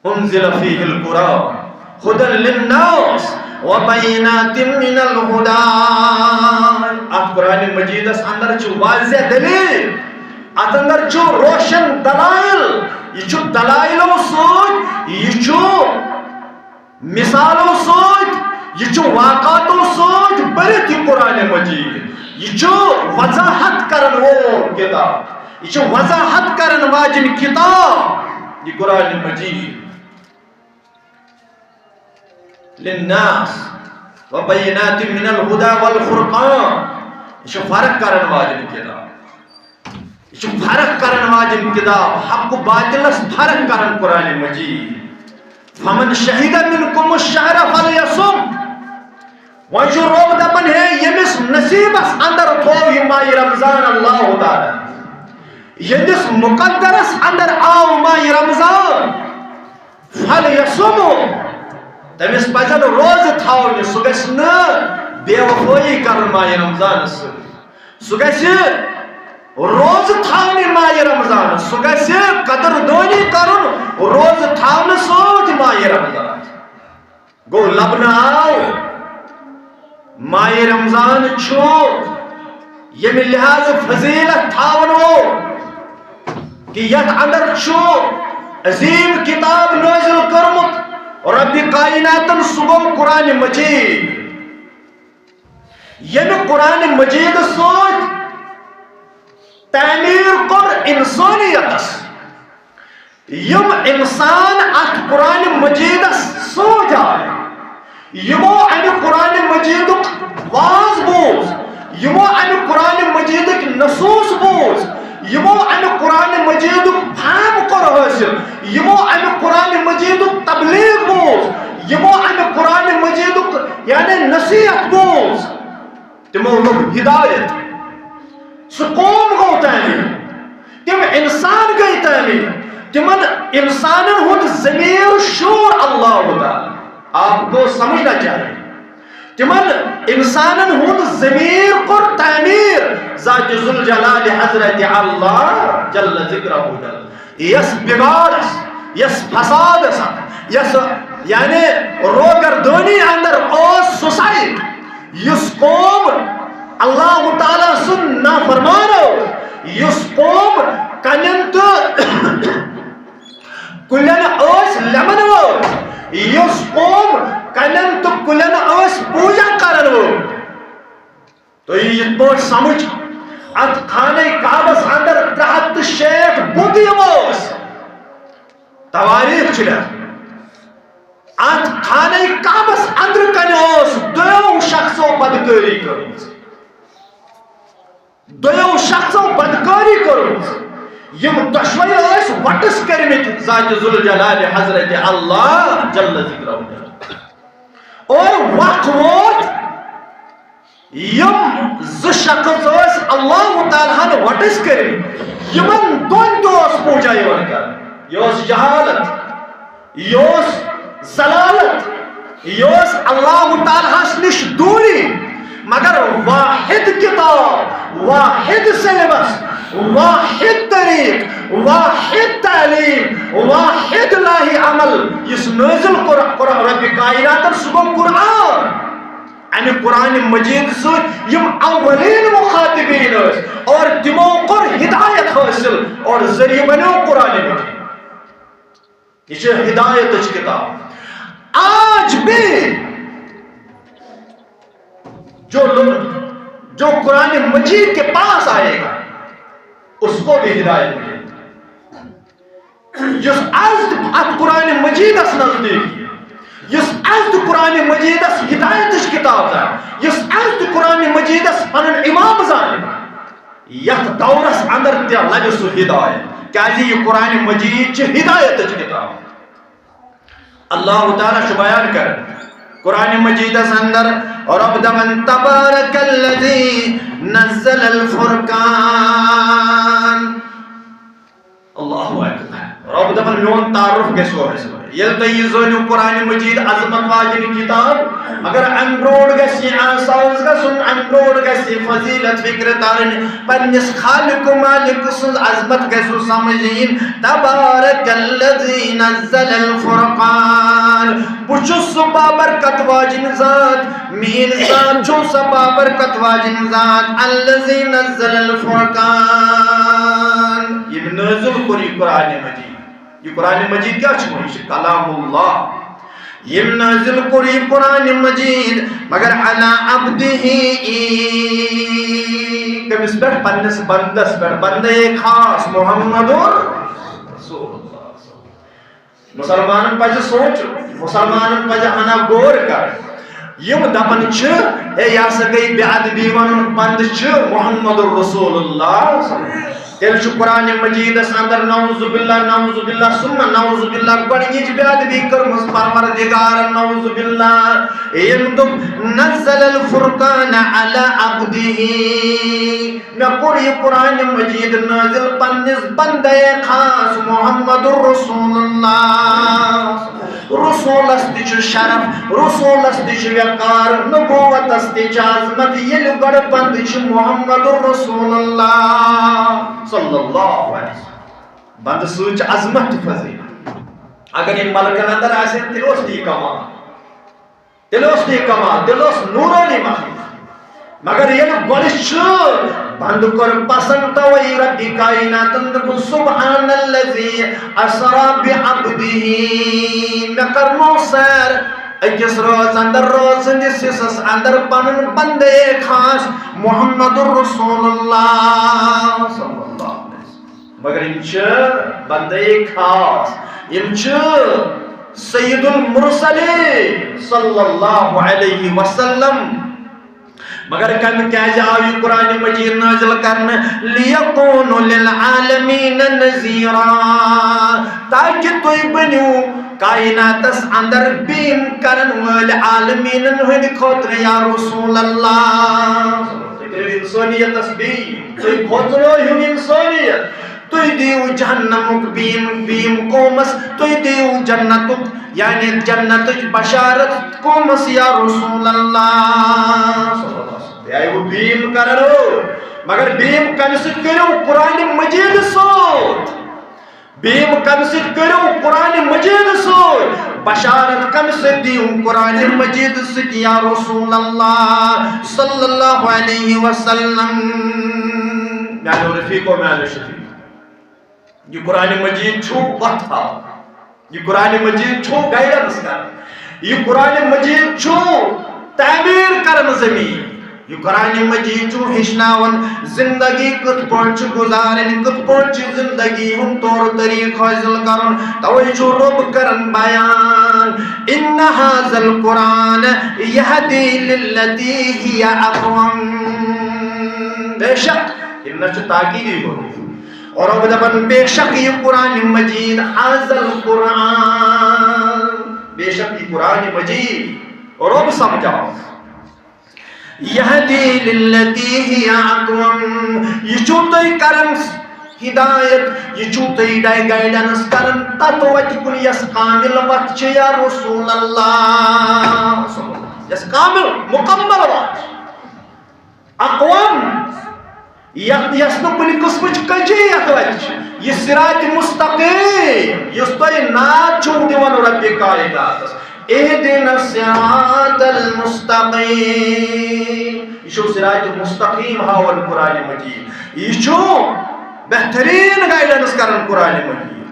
انزل فیہ القرآن ہدی للناس و بینات من الہدی۔ اتھ قرآن مجیدس اندر چھُ واضح دلیل، اتھ اندر چھُ روشن دلائل، یہ چھُ دلائلو سۭتۍ، یہ چھُ مثالو سۭتۍ، یہ چھُ واقعاتو سۭتۍ بٔرِتھ یہ قرآن مجید۔ یہ چھُ وضاحت کرن وول کتاب، یہ چھُ وضاحت کرن واجن کتاب، یہ قرآن مجید۔ للناس و بینات من الہدی والفرقان، یہ چھُ فرق کرن واجن کتاب۔ یہ چھُ فرق کرن واجن کتاب، حق و باطلس فرق کرن قرآن مجید۔ فمن شہد منکم الشہر فلیصم۔ وۄنۍ چھُ رب دپان، ہے، ییٚمِس نصیبس اندر تھوو یہ ماہ رمضان اللہ تعالیٰ، ییٚمِس مقدرس اندر آو ماہ رمضان، فلیصم، تٔمِس پزن روزٕ تھاونہِ، سُہ گژھِ نہٕ بے وفٲیی کرُن ماہ رمضانس سۭتۍ۔ سُہ گژھِ روزٕ تھاونہِ ماہِ رمضانس، سُہ گژھِ قدردٲنی کرُن روزٕ تھاونہٕ سۭتۍ ماہِ رمضانس۔ گوٚو، لبنہٕ آو، ماہِ رمضان چھُ ییٚمہِ لحاظہٕ فضیلت تھاون وول کہِ یتھ اندر چھُ عظیم کتاب نٲزِل کٔرمٕژ ربِ کائناتن، سُہ گوٚو قرآن مجید۔ ییٚمہِ قرآن مجیدٕ سۭتۍ تعمیٖر کوٚر انسٲنیتس، یِم انسان اتھ قرآن مجیدس سۭتۍ آے، یِمو امہِ قرآن مجیدُک واز بوٗز، یِمو امہِ قرآن مجیدٕکۍ نصوص بوٗز، یِمو امہِ قرآن مجیدُک فہم کوٚر حٲصِل، یِمو امہِ قرآن مجیدُک تبلیغ بوٗز، یِمو امہِ قرآن مجیدُک یعنی نصیحت بوٗز، تِمو لوٚب ہدایت۔ سُہ قوم گوٚو تعمیٖر، تِم انسان گٔے تعمیٖر، تِمن انسانن ہُنٛد ضمیر شور اللہ تعالیٰ، آپ کو سمجھنا چاہیے، تِمن انسانن ہُنٛد ضمیر کوٚر تعمیٖر ذات ذوالجلال حضرت اللہ جل ذکرہ۔ یس بگاڑس، یس فسادس، یس یعنی روگردٲنی اندر اوس سوسائٹ، یُس قوم اللہ تعالیٰ سُنٛد نافرمان اوس، یُس قوم کنن تہٕ کُلٮ۪ن ٲسۍ لٮ۪من وٲلۍ، یُس قوم کنن تہٕ کُلٮ۪ن ٲسۍ پوٗجا کرن وٲلۍ۔ تُہۍ یِتھ پٲٹھۍ سمجھ، اتھ خانہ کعبس اندر ترٛےٚ ہتھ تہٕ شیٹھ بُت یِم ٲسۍ۔ توٲریٖخ چھِ لیکھان، اتھ خانہ کعبس اندر کنہِ اوس دۄیو شخصو بدکٲری کٔرمٕژ۔ دۄیو شخصو بدکٲری کٔرمٕژ۔ یِم دۄشوے ٲسۍ وۄٹٕس کٔرمٕتۍ ذات ذوالجلال حضرت اللہ جل ذکرہ۔ اور وقت ووت، یِم زٕ شخص ٲسۍ اللہ تعالیٰ ہن وۄٹٕس کٔرمٕتۍ، یِمن دۄن تہِ اوس پوٗجا یِوان کرنہٕ۔ یہِ اوس جہالت، یہِ اوس ضلالت، یہِ اوس اللہ تعالیٰ ہس نِش دوٗری۔ مگر واحد کتاب، واحد سلیبس، واحد طریق، واحد تعلیم، واحد لاہہِ عمل، یُس نٲزِل کوٚر، کوٚر رۄبِ کائناتن، سُہ گوٚو قرآن۔ امہِ قرآن مجید سۭتۍ یِم اولین مخاطبین ٲسۍ اور تِمو کوٚر ہدایت حٲصِل اور ذٔریعہٕ بنیو قرآن مجید۔ یہ چھِ ہدایتٕچ کتاب۔ آج بھی جو لوگ، جو قرآن مجید کے پاس آئے گا، اس کو بھی ہدایت ملے گی۔ یُس از تہِ اتھ قرآن مجیدس نزدیک، یُس از تہِ قرآن مجیدس ہدایتٕچ کتاب زانہِ، یُس از تہِ قرآن مجیدس پنُن امام زانہِ، یتھ دورس اندر تہِ لبہِ سُہ ہدایت، کیازِ یہِ قرآن مجید چھِ ہدایتٕچ کتاب۔ اللہ تعالیٰ چھُ بیان کران قرآن مجیدس اندر، رب دپان، تبارک الذی نزل الفرقان۔ اللہ اکبر۔ رب دپان، میون تعارف گژھِ ہو حٲصِل۔ ییٚلہِ تُہۍ یہِ زٲنِو قرآن مجید عظمت واجیٚنۍ کتاب، مگر امہِ برونٛٹھ گژھِ یہِ احساس گژھُن، امہِ برونٛٹھ گژھِ یہِ فضیلت فکر ترٕنۍ، پننِس خالق و مالک سٕنٛز عظمت گژھِ سمجھ یِنۍ۔ تبارک الذی نزل الفرقان۔ بہٕ چھُس سُہ بابرکت واجیٚنۍ ذات، میٲنۍ ذات چھُ سۄ بابرکت واجیٚنۍ ذات، الذی نزل الفرقان، ییٚمۍ نٲزِل کوٚر یہِ قرآن مجید۔ یہِ قرآن مجید کیٛاہ چھُ؟ یہِ چھُ کلام اللہ۔ ییٚمۍ نٲزِل کوٚر یہِ قرآن مجید، مگر علی عبدہ، کٔمِس پٮ۪ٹھ؟ پننِس بندس پٮ۪ٹھ، بندے خاص محمد رسول اللہ۔ مسلمانن پزِ سونچُن، مسلمانن پزِ ہنا غور کرٕنۍ۔ یِم دپان چھِ، ہے، یہِ ہسا گٔے بے ادبی ونُن بندٕ چھِ محمد رسول اللہ۔ تیٚلہِ چھُ قرآن مجیدس اندر نعوذ باللہ، نعوذ باللہ ثم نعوذ باللہ، گۄڈٕنِچ بے ادبی کٔرمٕژ پروردگارن، نعوذ باللہ۔ ییٚمۍ دوٚپ، نزل الفرقان علی عبدہ۔ مےٚ کوٚر یہِ قرآن مجید نٲزِل پننِس بندے خاص محمد رسول اللہ۔ رسولس تہِ چھُ شرف، رسولس تہِ چھُ وقار، نبوتس تہِ چھِ عظمت، ییٚلہِ گۄڈٕ بندٕ چھُ محمد رسول اللہ صلی اللہ علیہ وسلم۔ بندٕ سۭتۍ چھِ عظمت تہٕ فضیلت۔ اگر یہِ ملکن اندر آسہِ ہے، تیٚلہِ اوس نہٕ یہِ کمال۔ تیٚلہِ اوس نہٕ یہِ کمال، تیٚلہِ اوس نورانی مخلوق۔ مگر ییٚلہِ گۄڈٕ چھُ بندٕ کوٚر پسند توے ربِ کائناتن، دوٚپُن، سبحان الذی اسری بعبدہ، مےٚ کرنو سیر أکِس رٲژ اندر، رٲژ ہٕنٛدِس حصس اندر پنُن بندے خاص محمد رسول اللہ صلی اللہ علیہ وسلم۔ مگر یِم چھِ بندے خاص، یِم چھِ سید المرسلین صلی اللہ علیہ وسلم۔ مگر کم کیازِ آو یہِ قرآن مجید نازل کرنہٕ؟ لیکون للعالمین نذیرا، تاکہ تُہۍ بٔنِو کائناتس اندر بیم کرن وٲلۍ عالمیٖنن ہٕنٛدِ خٲطرٕ یا رسول اللہ۔ تُہۍ کٔرِو انسٲنیتس بیم، تُہۍ کھوژنٲوِو انسٲنیت، تُہۍ دِیِو جہنمُک بیم، بیم قومس، تُہۍ دِیِو جنتُک، یعنی جنتٕچ بشارت قومس یا رسول اللہ۔ تُہۍ آیوٕ بیم کرن، مگر بیم کمہِ سۭتۍ کٔرِو؟ قرآن مجید سۭتۍ۔ بیم کمہِ سۭتۍ کٔرِو؟ قرآن مجید سۭتۍ۔ بشارت کمہِ سۭتۍ دِیِو؟ قرآن مجید سۭتۍ یا رسول اللہ صلی اللہ علیہ وسلم۔ میانیو رفیقو، میانیو شفیقو، یہِ قرآن مجید چھُ وتھ ہاوان، یہِ قرآن مجید چھُ گائیڈنس کران، یہِ قرآن مجید چھُ تعمیر کران زمین۔ یہِ قرآن مجید چھُ ہیٚچھناوان زندگی کِتھ پٲٹھۍ چھِ گُزارٕنۍ، کِتھ پٲٹھۍ چھِ زندگی ہُنٛد طور طریقہٕ حٲصِل کرُن۔ توے چھُ رۄب کران بیان، ان ھذا القرآن یہدی للتی ھی اقوم۔ بے شک، یِم نہ چھِ تاکیٖدی گوٚو۔ اور رۄب دپان، بے شک یہِ قرآن مجید، ھذا القرآن، بے شک یہِ قرآن مجید، رۄب سمجھاوان۔ یہدی للتی ھی اقوم، یہِ چھُو تۄہہِ کران ہدایت، یہِ چھُو تۄہہِ ڈاے گائیڈنس کران تتھ وتہِ کُن یۄس کامل وتھ چھِ یا رسول اللہ، یۄس کامل مکمل وتھ چھِ۔ اقوم، یتھ، یۄس نہٕ کُنہِ قٕسمٕچ کٔچی یتھ وتہِ چھِ۔ یہِ صراط مستقیم، یُس تۄہہِ ناد چھُو دِوان رۄبِ کائناتس، اہدنا الصراط المستقیم۔ یہِ چھُو صراط مستقیم ہاوان قرآن مجید۔ یہِ چھُو بہترین گائیڈنس کران قرآن مجید۔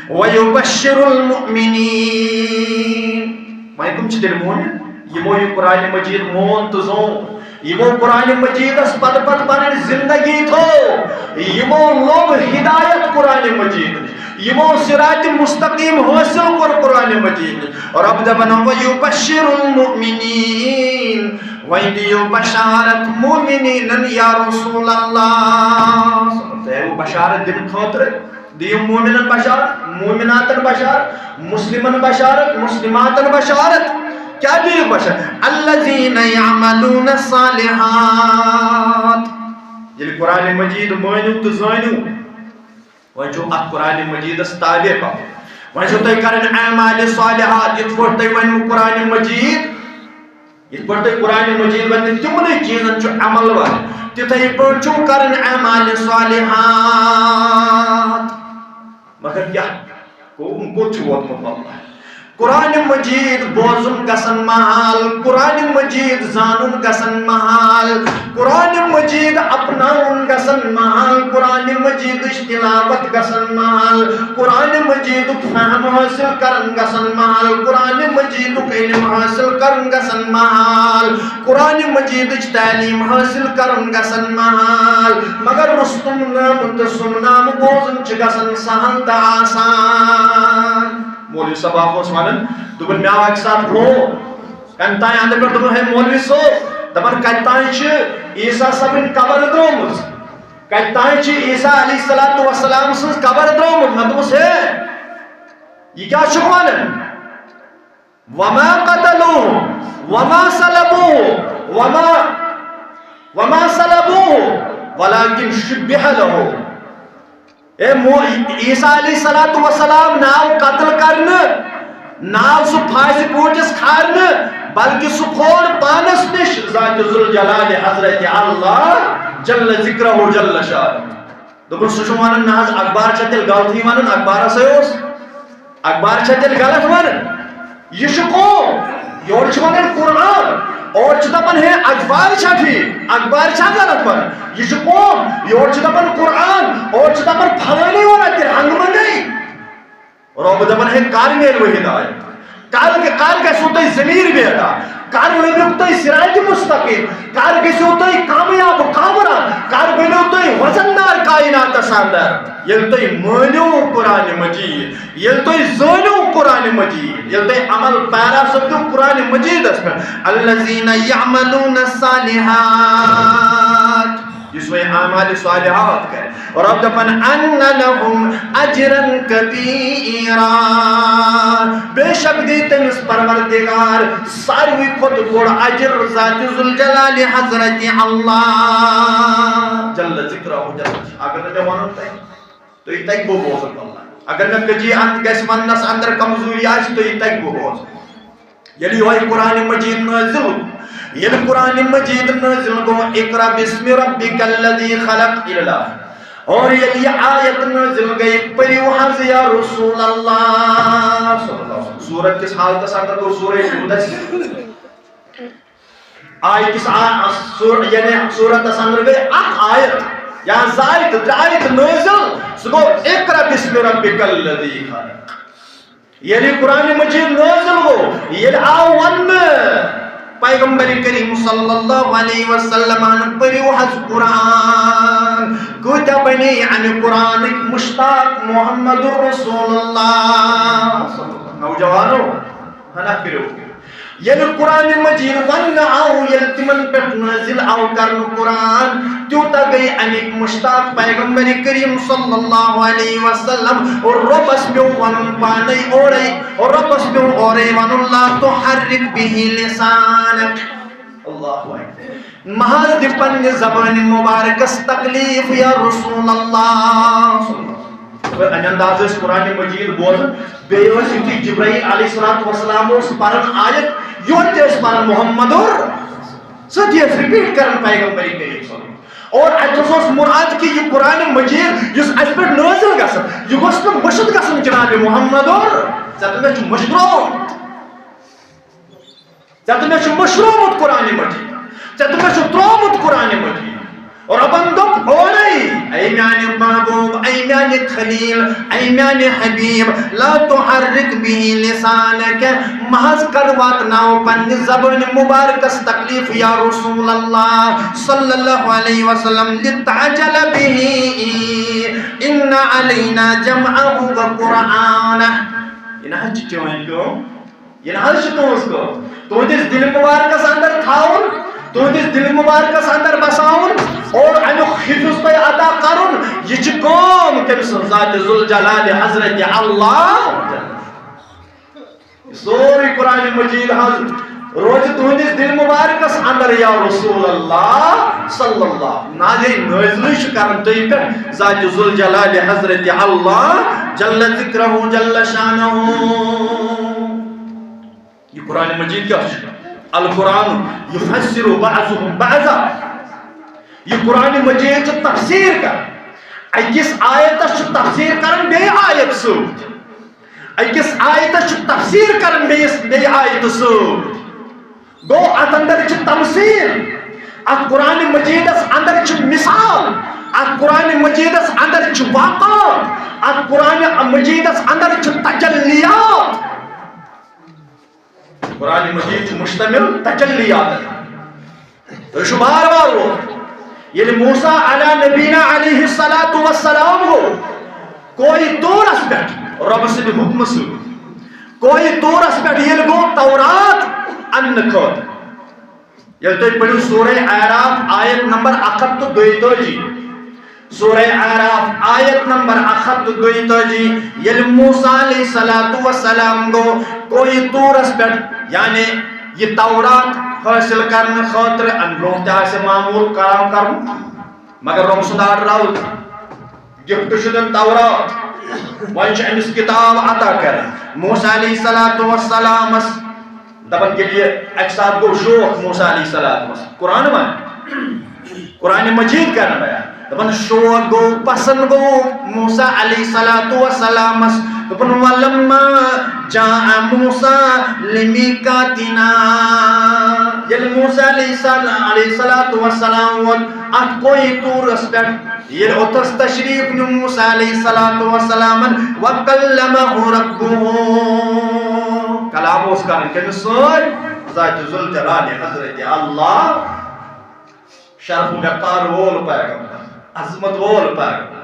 وَيُبَشِّرُ الْمُؤْمِنِينَ۔ وۄنۍ کٕم چھِ تیٚلہِ مومن؟ یِمو یہِ قرآن مجید مون تہٕ زون، یِمو قرآن مجیدس پتہٕ پتہٕ پنٕنۍ زندگی تھٲو، یِمو لوٚب ہدایت قرآن مجید نِش، یِمو صراط مستقیم حٲصِل کوٚر قرآن مجید نِش۔ رۄب دپان، وَيُبَشِّرُ الْمُؤْمِنِينَ، وۄنۍ دِیِو بشارت مومنینن یا رسول اللہ۔ تۄہہِ آیوٕ بشارت دِنہٕ خٲطرٕ، دِیِو مومنن بشارت، مومناتن بشارت، مسلمن بشارت، مسلماتن بشارت۔ کیٛاہ دِیِو بشارت؟ الذین یعملون الصالحات۔ ییٚلہِ قرآن مجید مٲنِو تہٕ زٲنِو، وۄنۍ چھُو اتھ قرآن مجیدس تابع پکُن۔ وۄنۍ چھُو تۄہہِ کرٕنۍ اعمال صالحات، یِتھ پٲٹھۍ تۄہہِ ونِوٕ قرآن مجید، یِتھ پٲٹھۍ تۄہہِ قرآن مجید ونہِ تِمنٕے چیٖزن چھُ عمل ورُن، تِتھے پٲٹھۍ چھُو کرٕنۍ اعمال صالحات۔ مگر کیٛاہ؟ قوم کوٚت چھُ ووتمُت واللہ؟ قرآن مجید بوزُن گژھن محال، قرآن مجید زانُن گژھن محال، قرآن مجید اپناوُن گژھن محال، قرآن مجیدٕچ تلاوت گژھن محال، قرآن مجیدُک فہم حٲصِل کرن گژھن محال، قرآن مجیدُک علم حٲصِل کرن گژھن محال، قرآن مجیدٕچ تعلیٖم حٲصِل کرن گژھن محال، مگر رُستُم نامہٕ تہٕ سُم نامہٕ بوزُن چھُ گژھن سہل تہٕ آسان۔ مولوی صٲب اکھ اوس ونان، دوٚپُن، مےٚ آو اکہِ ساتہٕ فون، کمہِ تام اندٕ پٮ۪ٹھ، دوٚپُن، ہے مولوی صٲب، دپان، کتہِ تام چھِ عیسیٰ صٲبٕنۍ قبر درٛٲمٕژ، کتہِ تام چھِ عیسیٰ علیہ الصلوۃ والسلام سٕنٛز قبر درٛٲمٕژ۔ مےٚ دوٚپُس، ہے، یہِ کیٛاہ چھُکھ ونان؟ وما قتلوه وما صلبوه وما، وما صلبوه ولكن شبه له۔ اے مو-، عیسیٰ علیہ الصلوۃ والسلام ناو قتل کرنہٕ، ناو سُہ پھاسہِ کوٹس کھارنہٕ، بلکہ سُہ کھول پانس نِش ذات ذوالجلال حضرت اللہ جل ذکرہ جل شانہ۔ دوٚپُن، سُہ چھُ ونان، نہ حظ، اخبار چھا تیٚلہِ غلطٕے ونان، اخبارس ہے اوس، اخبار چھا تیٚلہِ غلط ونان؟ یہِ چھُ قوم، یورٕ چھُ ونان قرآن، اورٕ چھُ دپان، ہے، اخبار چھا ٹھیٖک، اخبار چھا غلط ونان؟ یہِ چھُ قوم، یورٕ چھُ دپان قرآن، اورٕ چھُ دپان فلٲنی ونان تیٚلہِ ہنگہٕ منگے۔ رۄب دپان، ہے، کر میلوٕ ہدایت؟ کر، کر گژھِو تُہۍ ضمیٖر بیدار؟ کر لٔبِو تُہۍ صراط مستقیم؟ کر گٔژھِو تُہۍ کامیاب کامران؟ کر بٔنِو تُہۍ وزن دار کائناتس اندر، ییٚلہِ تُہۍ مٲنِو قرآن مجید، ییٚلہِ تُہۍ زٲنِو قرآن مجید، ییٚلہِ تُہۍ عمل پیرا سپدِو قرآن مجیدس پٮ۪ٹھ، الذین یعملون الصالحات، یُس وۄنۍ اعمال صالحات کرِ، رب دپان، ان لهم اجرا کبیرا، بے شک دی تٔمِس پروردگار ساروی کھۄتہٕ بوٚڑ اجر، ذات ذوالجلال حضرت اللہ جل ذکرہ جل۔ اگر نہٕ مےٚ وَنُن تۄہہِ، تُہۍ تَگہِ بہٕ بوزُن واللہ۔ اگر مےٚ کٔجی اَتھ گژھِ وَننَس اَندَر کمزوٗری آسہِ، تُہۍ تَگہِ بہٕ بوزُن۔ ییٚلہِ یِہوٚے قرآن مجید نٲزِل، ییٚلہِ قرآن مجید نٲزِل گوٚو، اقرأ باسم ربک الذی خلق اللہ، اور ییٚلہِ یہِ آیت نٲزِل گٔے، پٔرِو حظ یا رسول اللہ صلی اللہ علیہ وسلم۔ سورت کِس حالتس اندر گوٚو سورہ مدثر۔ آیتس آ-، سور-، یعنی سورتس اندر گٔے اکھ آیت یا زٕ آیتہٕ، ترٛےٚ آیتہٕ نٲزِل، سُہ گوٚو اقرأ باسم ربک الذی خلق۔ ییٚلہِ قرآن مجید نٲزِل گوٚو، ییٚلہِ آو وننہٕ پیغمبر کریم صلی اللہ علیہ وسلمن، پٔرِو حظ قرآن، کۭتیاہ بنے امہِ قرآنٕکۍ مشتاق محمد رسول اللہ۔ نوجوانو، ہنا کٔرِو۔ ییٚلہِ قرآن مجید وننہٕ آو، ییٚلہِ تِمن پٮ۪ٹھ نٲزِل آو کرنہٕ قرآن، تیوٗتاہ گٔے اَمِکۍ مشتاق پیغمبر کریم صلی اللہ علیہ وسلم۔ اور رۄبس پیوٚو ونُن پانے اورے، اور رۄبس پیوٚو اورے ونُن، لا تحرک بہ لسانک۔ اللہ اکبر۔ محض دِ پننہِ زبانہِ مبارکس تکلیف یا رسول اللہ۔ اور اَمہِ انداز ٲسۍ قرآن مجید بوزان، بیٚیہِ ٲسۍ یُتھُے جبرائیل علیہ الصلوۃ والسلام اوس پران آیت، یورٕ تہِ ٲسۍ پران محمد اور سۭتۍ ٲسۍ repeat کران پیغمبر کریم صلی اللہ علیہ وسلم۔ اور اَتہِ اوس مراد کہِ یہِ قرآن مجید یُس اَسہِ پٮ۪ٹھ نٲزِل گژھان، یہِ گوٚژھ نہٕ مٔشِتھ گژھُن جناب محمد اور ژےٚ تہٕ مےٚ چھُ مٔشراوُن۔ ژےٚ تہٕ مےٚ چھُ مٔشرومُت قرآن مجید، ژےٚ تہٕ مےٚ چھُ ترٛوومُت قرآن مجید۔ رۄبن دوٚپ اورَے، اے میانہِ محبوب، اے میانہِ خلیل، اے میانہِ حبیب، لا تحرک بہ لسانک، محض کر واتناو پننہِ زبانہِ مبارکس تکلیف یا رسول اللہ صلی اللہ علیہ وسلم، لتعجل بہ، ان علینا جمعہ و قرآنہ۔ یہِ نہ حظ چھِ چٲنۍ کٲم۔ یہِ نہ حظ چھِ تُہٕنٛز کٲم۔ تُہٕنٛدِس دِلہِ مُبارکَس اندر تھاوُن، تُہٕنٛدِس دِلہِ مُبارکَس اندر بساوُن اور اَمیُک حفظ تۄہہِ عطا کرُن، یہِ چھِ کٲم کٔمۍ سٕنٛز؟ ذاتِ ذوالجلالِ حضرت اللہ۔ سورُے قرآن مجید حظ روزِ تُہٕنٛدِس دِلہِ مُبارکَس اندر یا رسول اللہ صلی اللہ۔ نازے نٲزلٕے چھُ کران تُہۍ پٮ۪ٹھ ذاتِ ذوالجلالِ حضرت اللہ جل ذکرہ جل شانہ۔ یہِ قرآن مجید کیٛاہ چھُ؟ القرآن یفسر بعضہ بعضا۔ یہِ قرآن مجید چھُ تفسیر کران۔ أکِس آیتس چھُ تفسیر کران بیٚیہِ آیت سۭتۍ۔ أکِس آیتس چھُ تفسیر کران بیٚیِس، بیٚیہِ آیتہٕ سۭتۍ۔ گوٚو، اتھ اندر چھِ تمثیل۔ اتھ قرآن مجیدس اندر چھِ مثال۔ اتھ قرآن مجیدس اندر چھِ واقعات۔ اتھ قرآن مجیدس اندر چھِ تجلیات۔ قرآن مجید چھُ مشتمل تجلیاتن۔ تُہۍ چھِو بار بار ووت۔ ییٚلہِ موسیٰ علی نبینا علیہ الصلوۃ والسلام گوٚو کوہِ طورس پٮ۪ٹھ رۄبہٕ سٕنٛدِ حُکمہٕ سۭتۍ، کوہِ طورس پٮ۪ٹھ ییٚلہِ گوٚو تورات اننہٕ خٲطرٕ، ییٚلہِ تُہۍ پٔرِو سورہ اعراف آیت نمبر اکھ ہتھ تہٕ دۄیتٲجی، سورہ اعراف آیت نمبر اکھ ہتھ تہٕ دۄیتٲجی، ییٚلہِ موسیٰ علیہ الصلوۃ والسلام گوٚو کوہِ طورس پٮ۪ٹھ، یعنی یہِ تورات حٲصِل کرنہٕ خٲطرٕ، امہِ برونٛہہ تہِ آسہِ معموٗل کلام کرُن، مگر رۄب سُنٛد آرڈر آو، gift چھُ دیُن تورات، وۄنۍ چھُ أمِس کِتاب عطا کران۔ موسیٰ علیہ الصلوۃ والسلامس دپان، ییٚلہِ یہِ اکہِ ساتہٕ گوٚو شوق موسیٰ علیہ الصلوۃ والسلام، قرآن ون، قرآن مجید کرن بیان۔ دپان، شوق گوٚو، پسند گوٚو موسیٰ علیہ الصلوۃ والسلامس۔ دپان، ولما جاء موسیٰ لمیقاتنا۔ ییٚلہِ موسیٰ علیہ السلام، علیہ الصلوۃ والسلام ووت اتھ کوہِ طورس پٮ۪ٹھ، ییٚلہِ اوٚتس تشریف نیوٗ موسیٰ علیہ الصلوۃ والسلامن، وکلمہ ربہ، کلام اوس کران کٔمِس سۭتۍ؟ ذاتِ ذوالجلال حضرت اللہ۔ شرف و وقار وول پیغمبر، عظمت وول پیغمبر۔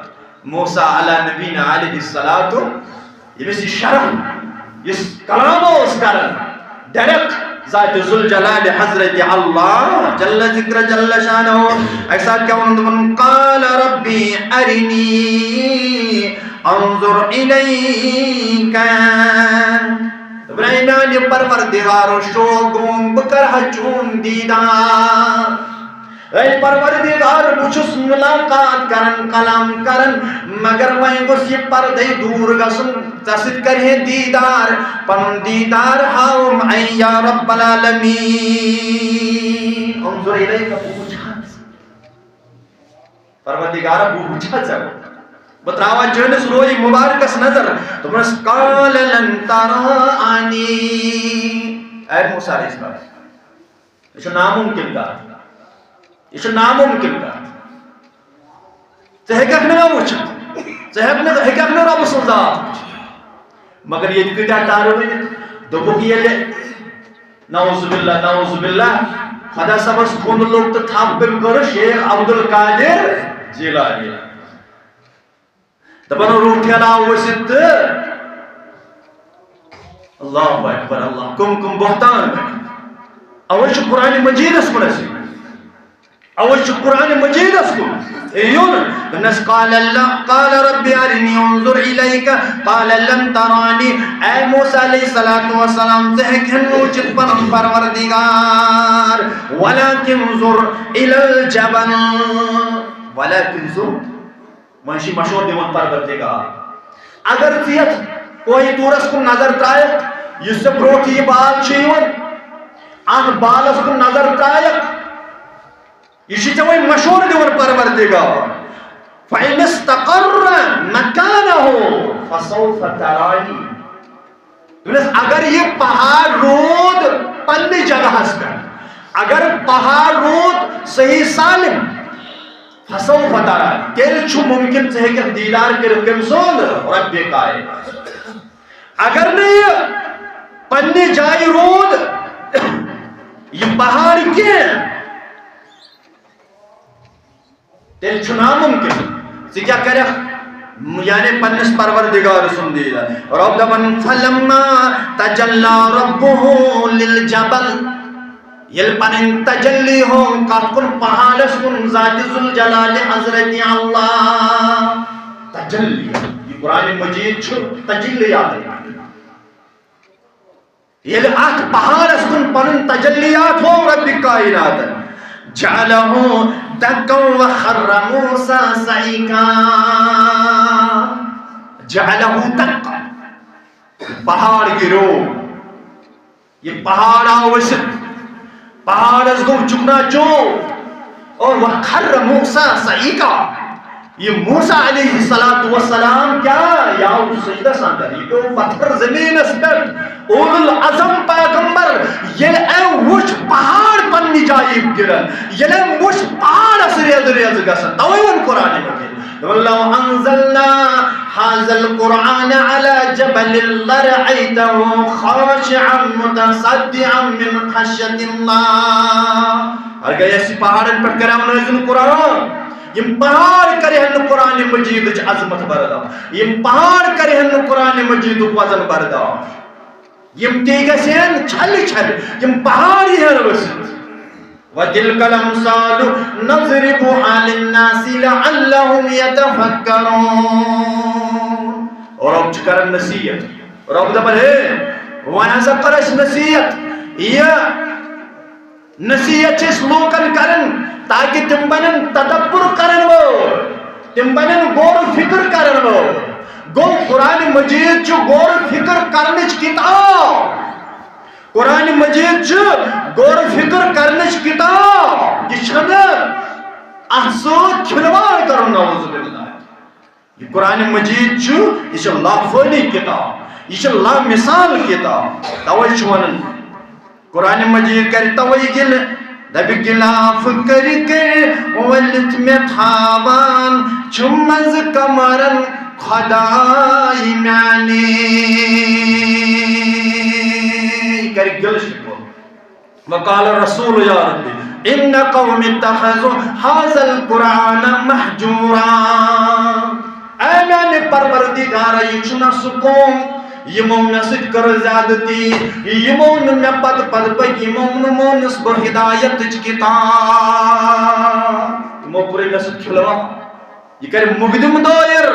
موسیٰ علیٰ نبینا علیہ الصلوۃ، ییٚمِس یہِ شرف، یُس کلام اوس کران، ڈائریکٹ ذات ذوالجلال حضرت اللہ جل ذکر جل شانہ۔ اَکہِ ساتہٕ کیٛاہ ووٚن؟ دوٚپُن، "قال ربی ارنی انظر الیک۔" دوٚپُن، "اے میانہِ پروردگار، شوق گوٚوُم، بہٕ کرٕ ہا چون دیدار۔" اے پروردگار، بہٕ چھُس ملاقات کران، کلام کران، مگر وۄنۍ گوٚژھ یہِ پردے دوٗر گژھُن، ژےٚ سۭتۍ کرِ ہے دیدار، پنُن دیدار ہاوُم، اے یا رب العالمین، انظر الیک، بہٕ وٕچھِ ہا۔ پروردگارا، بہٕ وٕچھِ ہا ژےٚ، بہٕ تراوٕ ہا چٲنِس روی مبارکس نظر۔ دوٚپنس، قال لن ترانی، اے موسیٰ علیہ السلام، یہِ چھُ ناممکن کتھ۔ یہِ چھُ ناممکن کتھ۔ ژٕ ہیٚککھ نہٕ مےٚ وٕچھِتھ۔ ژٕ ہیٚکھ نہٕ، ہیٚککھ نہٕ رۄبہٕ سٕنٛز ذات وٕچھِتھ۔ مگر ییٚتہِ کۭتیٛاہ ٹارٕ ؤنِتھ۔ دوٚپُکھ، ییٚلہِ، نعوذ باللہ، نعوذ باللہ، خۄدا صٲبس کھوٚن لوٚگ تہٕ تھپھ کٔمۍ کٔرٕس؟ شیخ عبدالقادر جیلانی۔ دپان، روح ٹھیلاو ؤسِتھ تہٕ اللہ اکبر، اللہ، کم کم بہتان۔ اوے چھُ قرآن مجیدس کُن اَسہِ یُن۔ اوے چھُ قرآن مجیدس کُن یُن۔ دوٚپنس، قال اللہ، قال رب ارنی انظر الیک، قال لن ترانی۔ اے موسیٰ علیہ الصلوۃ والسلام، ژٕ ہیٚکھ نہٕ وٕچھِتھ پنُن پروردگار، ولکن انظر الی الجبل، ولکن انظر وۄنۍ چھِ مشورٕ دِوان پروردگار، اگر ژٕ یتھ کوہِ طورس کُن نظر ترٛایکھ، یُس ژےٚ برونٛٹھ یہِ بال چھُ یِوان، اتھ بالس کُن نظر ترٛایکھ، یہِ چھُ ژےٚ وۄنۍ مشورٕ دِوان پروردگار۔ فَإِنِ اسْتَقَرَّ مَكَانَهُ فَسَوْفَ تَرَانِي۔ دوٚپنس، اگر یہِ پہاڑ روٗد پننہِ جگہس پٮ۪ٹھ، اگر پہاڑ روٗد صحیح سالم، فسوف ترانی، تیٚلہِ چھُ ممکن ژٕ ہیٚککھ دیدار کٔرِتھ کٔمۍ سُنٛد؟ ربِ کائنات۔ اگر نہٕ یہِ پننہِ جایہِ روٗد، یہِ پہاڑ کینٛہہ، تیٚلہِ چھُ ناممکن۔ ژٕ کیٛاہ کرکھ؟ یعنی پننِس پروردگار سُنٛد دیدار۔ رب دپان، فلما تجلی ربہ للجبل، ییٚلہِ پنٕنۍ تجلی ہو کتھ کُن؟ پہاڑس کُن، ذات ذوالجلال حضرت اللہ۔ تجلی، یہِ قرآن مجید چھُ تجلیاتن پٮ۪ٹھ۔ ییٚلہِ اتھ پہاڑس کُن پنٕنۍ تجلیات ہو رب کائناتن، جعلہ دکا وخر موسیٰ صعیقا، جعلہ دکا، پہاڑ گِریو۔ یہِ پہاڑ آو ؤسِتھ، پہاڑس گوٚو چُکنا چوٗر۔ اور وخر موسیٰ صعیقا، یہِ موسیٰ علیہ الصلوۃ والسلام کیٛاہ؟ یہِ آو سجدس اندر، یہِ پیوٚو پتھر زمینس پٮ۪ٹھ۔ اولو العزم پیغمبر، ییٚلہِ أمۍ وُچھ پہاڑ پننہِ جایہِ گِران، ییٚلہِ أمۍ وُچھ پہاڑس ریزٕ ریزٕ گژھان، توے ووٚن قرآن مجید، لو انزلنا هذا القرآن على جبل لرأيته خاشعا متصدعا من خشية الله۔ اگر اسہِ پہاڑن پٮ۪ٹھ کرو نازل قرآن، یِم پہاڑ کرِہن نہٕ قرآن مجیدٕچ عظمت برداشت، یِم پہاڑ کرِہن نہٕ قرآن مجیدُک وزن برداشت۔ یِم تے گژھن چھلہِ چھلہِ، یِم پہاڑ یِہن ؤسِتھ۔ وتلك الأمثال نضربها للناس لعلهم يتفكرون۔ رب چھُ کران نصیحت۔ رب دپان، ہے، وۄنۍ ہسا کر اسہِ نصیحت۔ یہِ نصیحت چھِ أسۍ لوٗکن کران تاکہِ تِم بنن تدبر کرن وٲلۍ، تِم بنن غور و فکر کرن وٲلۍ۔ گوٚو، قرآن مجید چھُ غور و فکر کرنٕچ کتاب۔ قرآن مجید چھُ غور و فکر کرنٕچ کتاب۔ یہِ چھنہٕ اتھ سۭتۍ کھلواڑ کرُن، نعوذ باللہ۔ یہِ قرآن مجید چھُ، یہِ چھِ لافٲنی کتاب، یہِ چھِ لامثال کتاب۔ توے چھُ ونان، قرآن مجید کرِ توے گِلہٕ، دپہِ غلاف کٔرۍ کٔرۍ ؤلِتھ مےٚ تھاوان چھُ منٛزٕ کمرن خداے میانہِ۔ یہِ کرِ گِلہٕ شکوہ۔ وقال الرسول یا رب ان قوم اتخذوا هذا القرآن مهجورا۔ یارا، یہِ چھُنہ سُہ قوم، یِمو مےٚ سۭتۍ کٔر زیادتی، یِمو نہٕ مےٚ پتہٕ پتہٕ پٔکۍ، یِمو نہٕ مونُس بہٕ ہدایتٕچ کتاب۔ یِمو کوٚر مےٚ سۭتۍ کھلواڑ۔ یہِ کرِ مقدم دٲیر،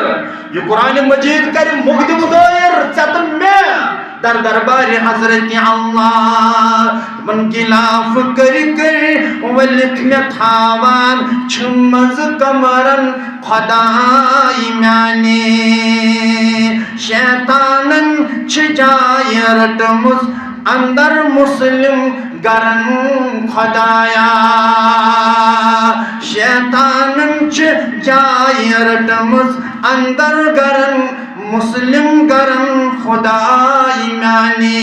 یہِ قرآن مجید کرِ مقدم دٲیر ژےٚ تہٕ مےٚ در دربارِ حضرت اللہ۔ تِمن غلاف کٔرۍ کٔرۍ ؤلِتھ مےٚ تھاوان چھِ منٛزٕ کمرن خداے میانہِ۔ شیطانن چھِ جاے رٔٹمٕژ اندر مسلم گرن خدایا۔ شیطانن چھِ جاے رٔٹمٕژ اندر گرن مسلم گرن خداے میانہِ۔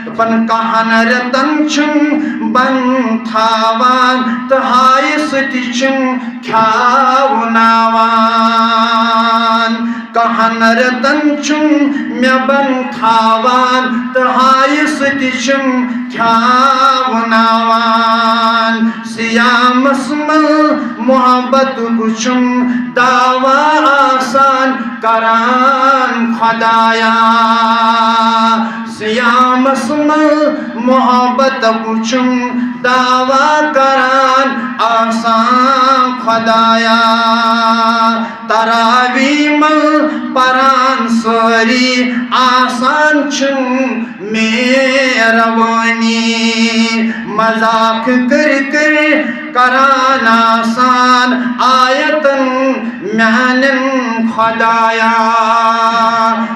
دپان کہن رٮ۪تن چھُم بند تھاوان تہٕ ہایہِ سۭتۍ چھُم کھیاوناوان۔ کہن رٮ۪تن چھُم مےٚ بند تھاوان تہٕ ہایہِ سۭتۍ چھُم کھیاوناوان۔ صیامس منٛز محبتُک چھُم دعویٰ آسان کران خدایا۔ صیامس منٛز محبتُک چھُم دعویٰ کران آسان خدایا۔ تراوی منٛز پران سٲری آسان چھِم مہربٲنی۔ مذاق کٔرۍ کٔرۍ کران آسان آیتن میانٮ۪ن خدایا۔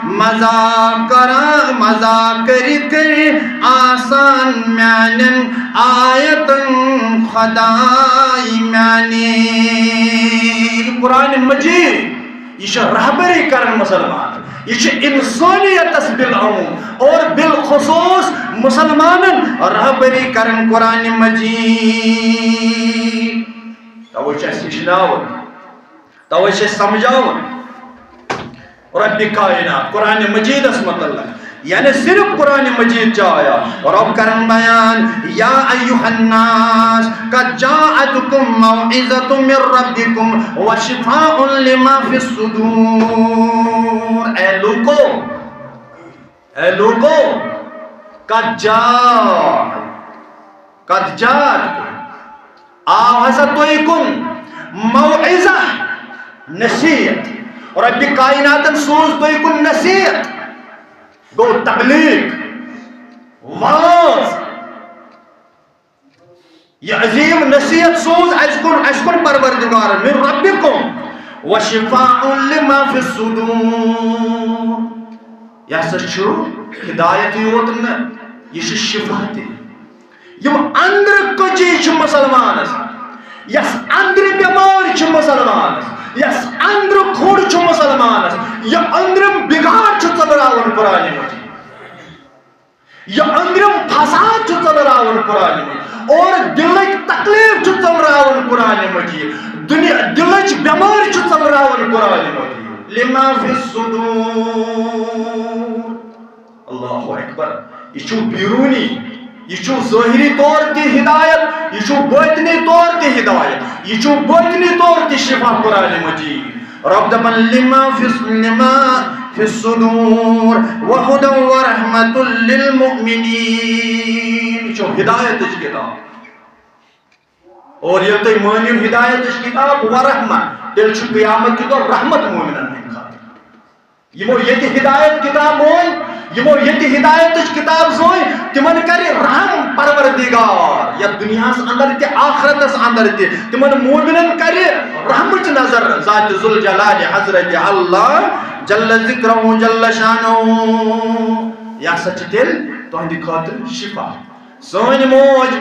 مذاق کران، مذاق کٔرۍ کٔرۍ آسان میانٮ۪ن آیتن خداے میانہِ۔ قرآن مجید، یہِ چھُ رہبری کران مسلمان، یہِ چھُ انسانیتس بالعموم اور بالخصوص مسلمانن رہبری کران قرآن مجید۔ توے چھُ اَسہِ ہیٚچھناوُن، توے چھُ اَسہِ سمجھاوُن۔ رب کائنات قرآن مجیدس متعلق، یعنی صرف قرآن مجید چھ آیا۔ رب کرن بیان، یا ایھا الناس قد جاءتکم موعظۃ من ربکم وشفاء لما فی الصدور۔ اے لوکو، اے لوکو، قد جاء، قد جاءتکم، آو ہسا تُہۍ کُن موعظہ، نصیحت۔ رب کائناتن سوز تُہۍ کُن نصیحت، گوٚو تبلیغ، واز۔ یہ عظیم نصیحت سوز اسہِ کُن، اسہِ کُن پروردگار، من ربکم، وشفاء لما فی الصدور۔ یہ ہسا چھُ ہدایت یوت نہٕ، یہ چھُ شفا تہِ۔ یم أندرٕ کٔچی چھِ مسلمانس، یس أندرٕ بٮ۪مٲرۍ چھِ مسلمانس، یس أندرٕ کھوٚڑ چھُ مسلمانس، یہِ أندرِم بگاڑ چھُ ژٔلراوان قرآن مجید، یہِ أندرِم فساد چھُ ژٔلراوان قرآن مجید، اور دلٕکۍ تکلیف چھُ ژٔلراوان قرآن مجید، دُنیا، دلٕچ بٮ۪مٲرۍ چھُ ژٔلراوان قرآن مجید۔ لما فی الصدور۔ اللہ اکبر۔ یہ چھُ بیرونی، یہ چھُ ظاہری طور تہِ ہدایت، یہ چھُ باطنی طور تہِ ہدایت، یہ چھُ باطنی طور تہِ شفا قرآن مجید۔ رب دپان، لما فی الص-، لما فی الصدور وہدی ورحمۃ للمؤمنین۔ یہ چھُ ہدایتٕچ کتاب۔ اور ییٚلہِ تُہۍ مٲنِو ہدایتٕچ کتاب ورحمت، تیٚلہِ چھُ قیامت کہِ دۄہ رحمت مومنن ہٕنٛدِ خٲطرٕ۔ یِمو ییٚتہِ ہدایت کتاب مٲنۍ، یِمو ییٚتہِ ہدایتٕچ کتاب زٲنۍ، تِمن کرِ رحم پروردگار، یتھ دُنیاہس اندر تہِ آخرتس اندر تہِ۔ تِمن مومنن کرِ رحمٕچ نظر ذات ذوالجلال حضرت اللہ جل ذکرہ جل شانہ۔ یہِ ہسا چھِ تیٚلہِ تُہنٛدِ خٲطرٕ شفا۔ سٲنۍ موج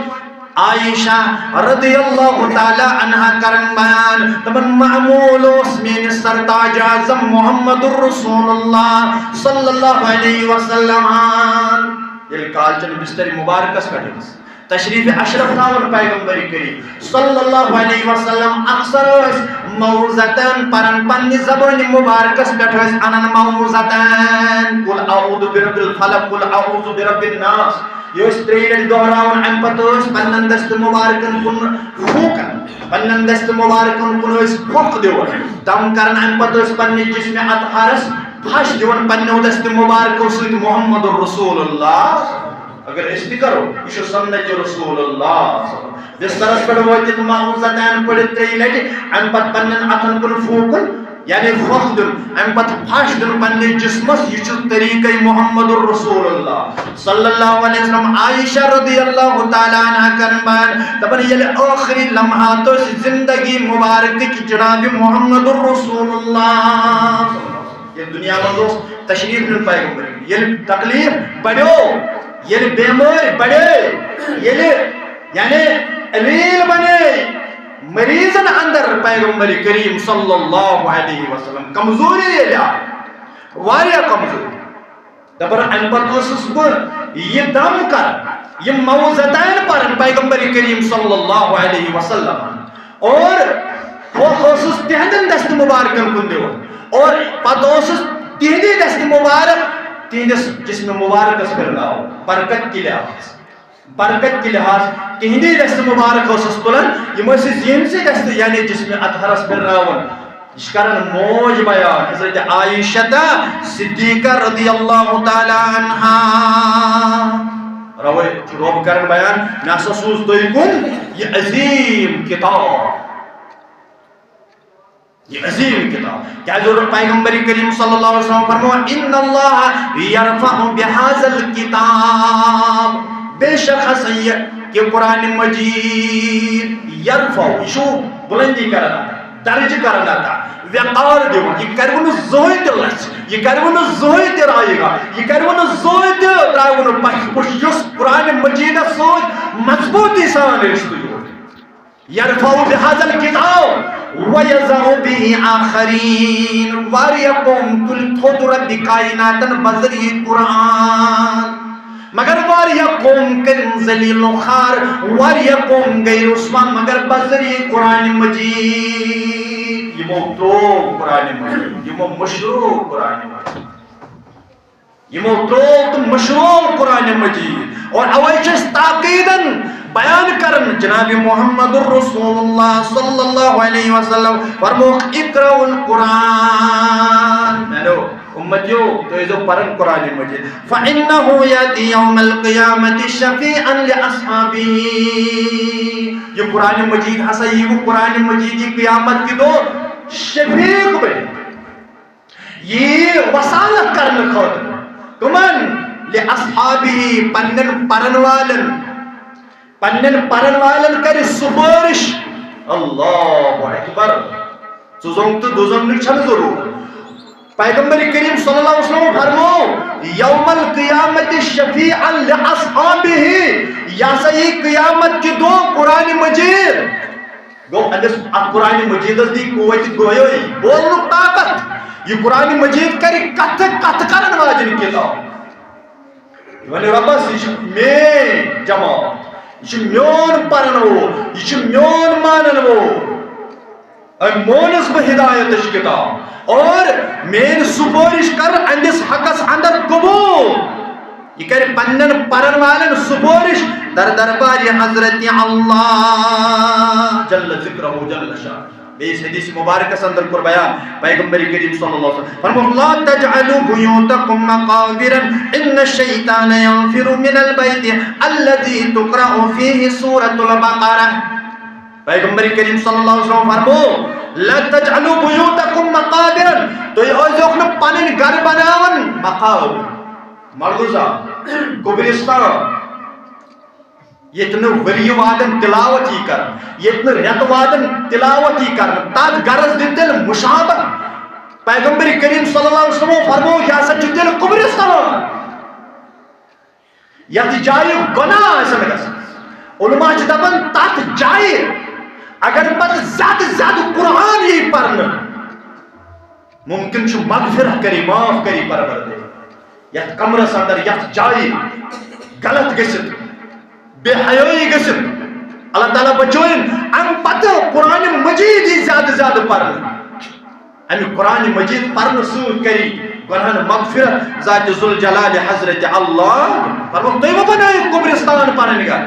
عائشہ رضی اللہ تعالیٰ عنہا کرن بیان، دپان، معمول اوس میٲنِس سرتاج اعظم محمد رسول اللہ صلی اللہ علیہ وسلم۔ ییٚلہِ کالچن بستر مبارکس پٮ۪ٹھ ٲس تشریف اشرف تھاوان پیغمبر کریم صلی اللہ علیہ وسلم، اکثر ٲسۍ موعظتن پران، پننہِ زبٲنہِ مبارکس پٮ۪ٹھ ٲسۍ انان موعظتن، قل اعوذ برب الفلق، قل اعوذ برب الناس۔ یہِ ٲسۍ ترٛیٚیہِ لٹہِ دۄہراوان، اَمہِ پتہٕ ٲسۍ پننٮ۪ن دستہِ مُبارکن کُن پھوٗکان، پننٮ۪ن دستہِ مُبارکن کُن ٲسۍ پھۄکھ دِوان، دم کران، اَمہِ پتہٕ ٲسۍ پننہِ جسمِ اطہرس پھش دِوان پننیو دستہِ مُبارکو سۭتۍ محمد رسول اللہ۔ اگر أسۍ تہِ کرو، یہِ چھُ سنت رسول اللہ۔ بسترس پٮ۪ٹھ وٲتِتھ معوذتین پٔرِتھ ترٛیٚیہِ لٹہِ، اَمہِ پتہٕ پننٮ۪ن اتھن کُن پھوٗکُن، یعنی پھۄکھ دیُن، اَمہِ پتہٕ پھش دیُن پننِس جسمس، یہِ چھُ طریٖقے محمد رسول اللہ صلی اللہ علیہ وسلم۔ عائشہ رضی اللہ تعالیٰ عنہا کرن بیان، دپان، ییٚلہِ ٲخری لمحات ٲسۍ زندگی مبارکٕکۍ جناب محمد رسول اللہ، ییٚلہِ دُنیا منٛز اوس تشریف نیُن پیغمبر، ییٚلہِ تکلیف بڑیو، ییٚلہِ بیمٲرۍ بڑے، ییٚلہِ یعنی علیل بنے، مریضن اندر پیغمبر کریم صلی اللہ علیہ وسلم کمزوری ییٚلہِ آے، واریاہ کمزوری۔ دپان، امہِ پتہٕ اوسُس بہٕ یہِ دم کران، یِم معوذتین پران پیغمبر کریم صلی اللہ علیہ وسلم، اور پھۄکھ اوسُس تِہنٛدٮ۪ن دستہِ مبارکن کُن دِوان، اور پتہٕ اوسُس تِہنٛدی دستہِ مبارک تِہنٛدِس جسمِ مبارکس پھِرناوان، برکت کہِ لحاظ، برکت کہِ لحاظ تِہنٛدی دستہِ مبارک اوسُس تُلان، یِم ٲسۍ زِہِنٛدسٕے دستہِ یعنی جسمِ اطہرس پھِرناوان۔ یہِ چھِ کران موج بیان، حضرت عائشہ صدیقہ رضی اللہ تعالیٰ عنہا۔ روے چھُ رۄب کران بیان، مےٚ ہسا سوٗز تُہۍ کُن یہِ عظیٖم کِتاب۔ یہِ عظیٖم کِتاب۔ کیٛازِ ووٚن پیغمبر کریم صلی اللہ علیہ وسلم فرموو، "ان اللہ یرفع بہذا الکتاب"، بے شک ہسا یہِ کہ قرآن مجید، یرفع، یہِ چھُ بلندی کران عطا، درجہٕ کران عطا، وقار دِوان۔ یہِ کرِ وۄنۍ نہٕ زٕہٕنۍ تہِ لژھ، یہِ کرِ وۄنۍ نہٕ زٕہٕنۍ تہِ رایہِ گاہ، یہِ کرِ وۄنۍ نہٕ زٕہٕنۍ تہِ ترٛاوِ وۄنۍ نہٕ پشہِ پُش، یُس قرآن مجیدس سۭتۍ مضبوٗطی سان رشتہٕ یوت۔ یرفع بہذا الکتاب ویضع به آخرین، واریاہ قوم تُلہِ تھوٚد ربِ کائناتن بذریعہ قرآن، مگر واریاہ قوم کٔرِن ذلیل و خوار، واریاہ قوم گٔے رسوا، مگر بذریعہ قرآن مجید۔ یِمو ترٛوو قرآن مجید، یِمو مٔشرو قرآن مجید۔ یِمو ترٛوو تہٕ مٔشرو قرآن مجید۔ اور اوے چھِ أسۍ تاکیدن بیان کران، جناب محمد رسول اللہ صلی اللہ علیہ وسلم فرمووُکھ، "اقرأوا القرآن"، میانیو امتیو، تُہۍ ٲسۍزیو پران قرآن مجید۔ "فإنه يأتي يوم القيامة شفيعا لأصحابه"، یہِ قرآن مجید ہسا یِیہِ قرآن مجید یہِ قیامت کہِ دۄہ شفیع بٔنِتھ۔ یہِ وصالت کرنہٕ خٲطرٕ۔ کٕمن؟ لِأَصْحَابِهِ، پننٮ۪ن پرن والٮ۪ن۔ پننٮ۪ن پرن والٮ۪ن کرِ سفٲرِش۔ اللہ اکبر۔ ژٕ زوٚنگ تہٕ دُزوٚنگنٕچ چھنہٕ ضروٗرت۔ پیغمبر کریم صلی اللہ علیہ وسلم فرمو، "یوم القیامت شفیعا لِأَصْحَابِهِ"، یہِ ہسا یی قیامت کہِ دۄہ قرآن مجید۔ گوٚو، أمِس اَتھ قرآنِ مجیٖدَس دی قوتِ گویٲیی، بولنُک طاقت۔ یہِ قرآنِ مجیٖد کَرِ کَتھٕ، کَتھٕ کَرَن واجٮ۪ن کِتاب۔ یہِ وَنہِ رۄبَس، یہِ چھِ میٛٲنۍ جماعت، یہِ چھُ میون پَرَن وول، یہِ چھُ میون مانَن وول۔ أمۍ مونُس بہٕ ہدایتٕچ کِتاب اور میٛٲنۍ سُفٲرِش کَرٕ أہنٛدِس حقَس اَندَر قبوٗل۔ یہِ کرِ پننٮ۪ن پرن والٮ۪ن سُفٲرِش در دربارِ حضرت اللہ جل ذکرہ جل شانہ۔ بیٚیِس حدیث مبارکس اندر کوٚر بیان پیغمبر کریم صلی اللہ علیہ وسلم فرموو، "لا تجعلوا بيوتكم مقابر، ان الشيطان ينفر من البيت الذي تقرأ فيه سورة البقرة۔" پیغمبر کریم صلی اللہ علیہ وسلم فرموو، "لا تجعلوا بيوتكم مقابر"، تُہۍ ٲسۍزیوکھ نہٕ پنٕنۍ گرٕ بناوان مقابر۔ ملغزہ، قبرستان، ییٚتہِ نہٕ ؤری وادن تلاوت یی کرنہٕ، ییٚتہِ نہٕ رٮ۪تہٕ وادن تلاوت یی کرنہٕ، تتھ گرس دِتھ تیٚلہِ مشابہت۔ پیغمبر کریم صلی اللہ علیہ وسلمو فرموو، یہِ ہسا چھُ تیٚلہِ قبرستان۔ یتھ جایہِ گۄناہ آسن گژھان، علماء چھِ دپان، تتھ جایہِ اگر پتہٕ زیادٕ زیادٕ قرآن یی پرنہٕ، ممکن چھُ مغفرت کری، معاف کری پروردگار۔ یتھ کمرس اندر، یتھ جایہِ غلط گٔژھِتھ، بے حیٲیی گٔژھِتھ، اللہ تعالیٰ بچٲیِن۔ امہِ پتہٕ قرآن مجید یی زیادٕ زیادٕ پرنہٕ۔ امہِ قرآن مجید پرنہٕ سۭتۍ کری پرہن مغفرت ذات ذوالجلال حضرت اللہ۔ فرموو، تُہۍ مہ بنٲیِو قبرستان پنٕنۍ گرٕ۔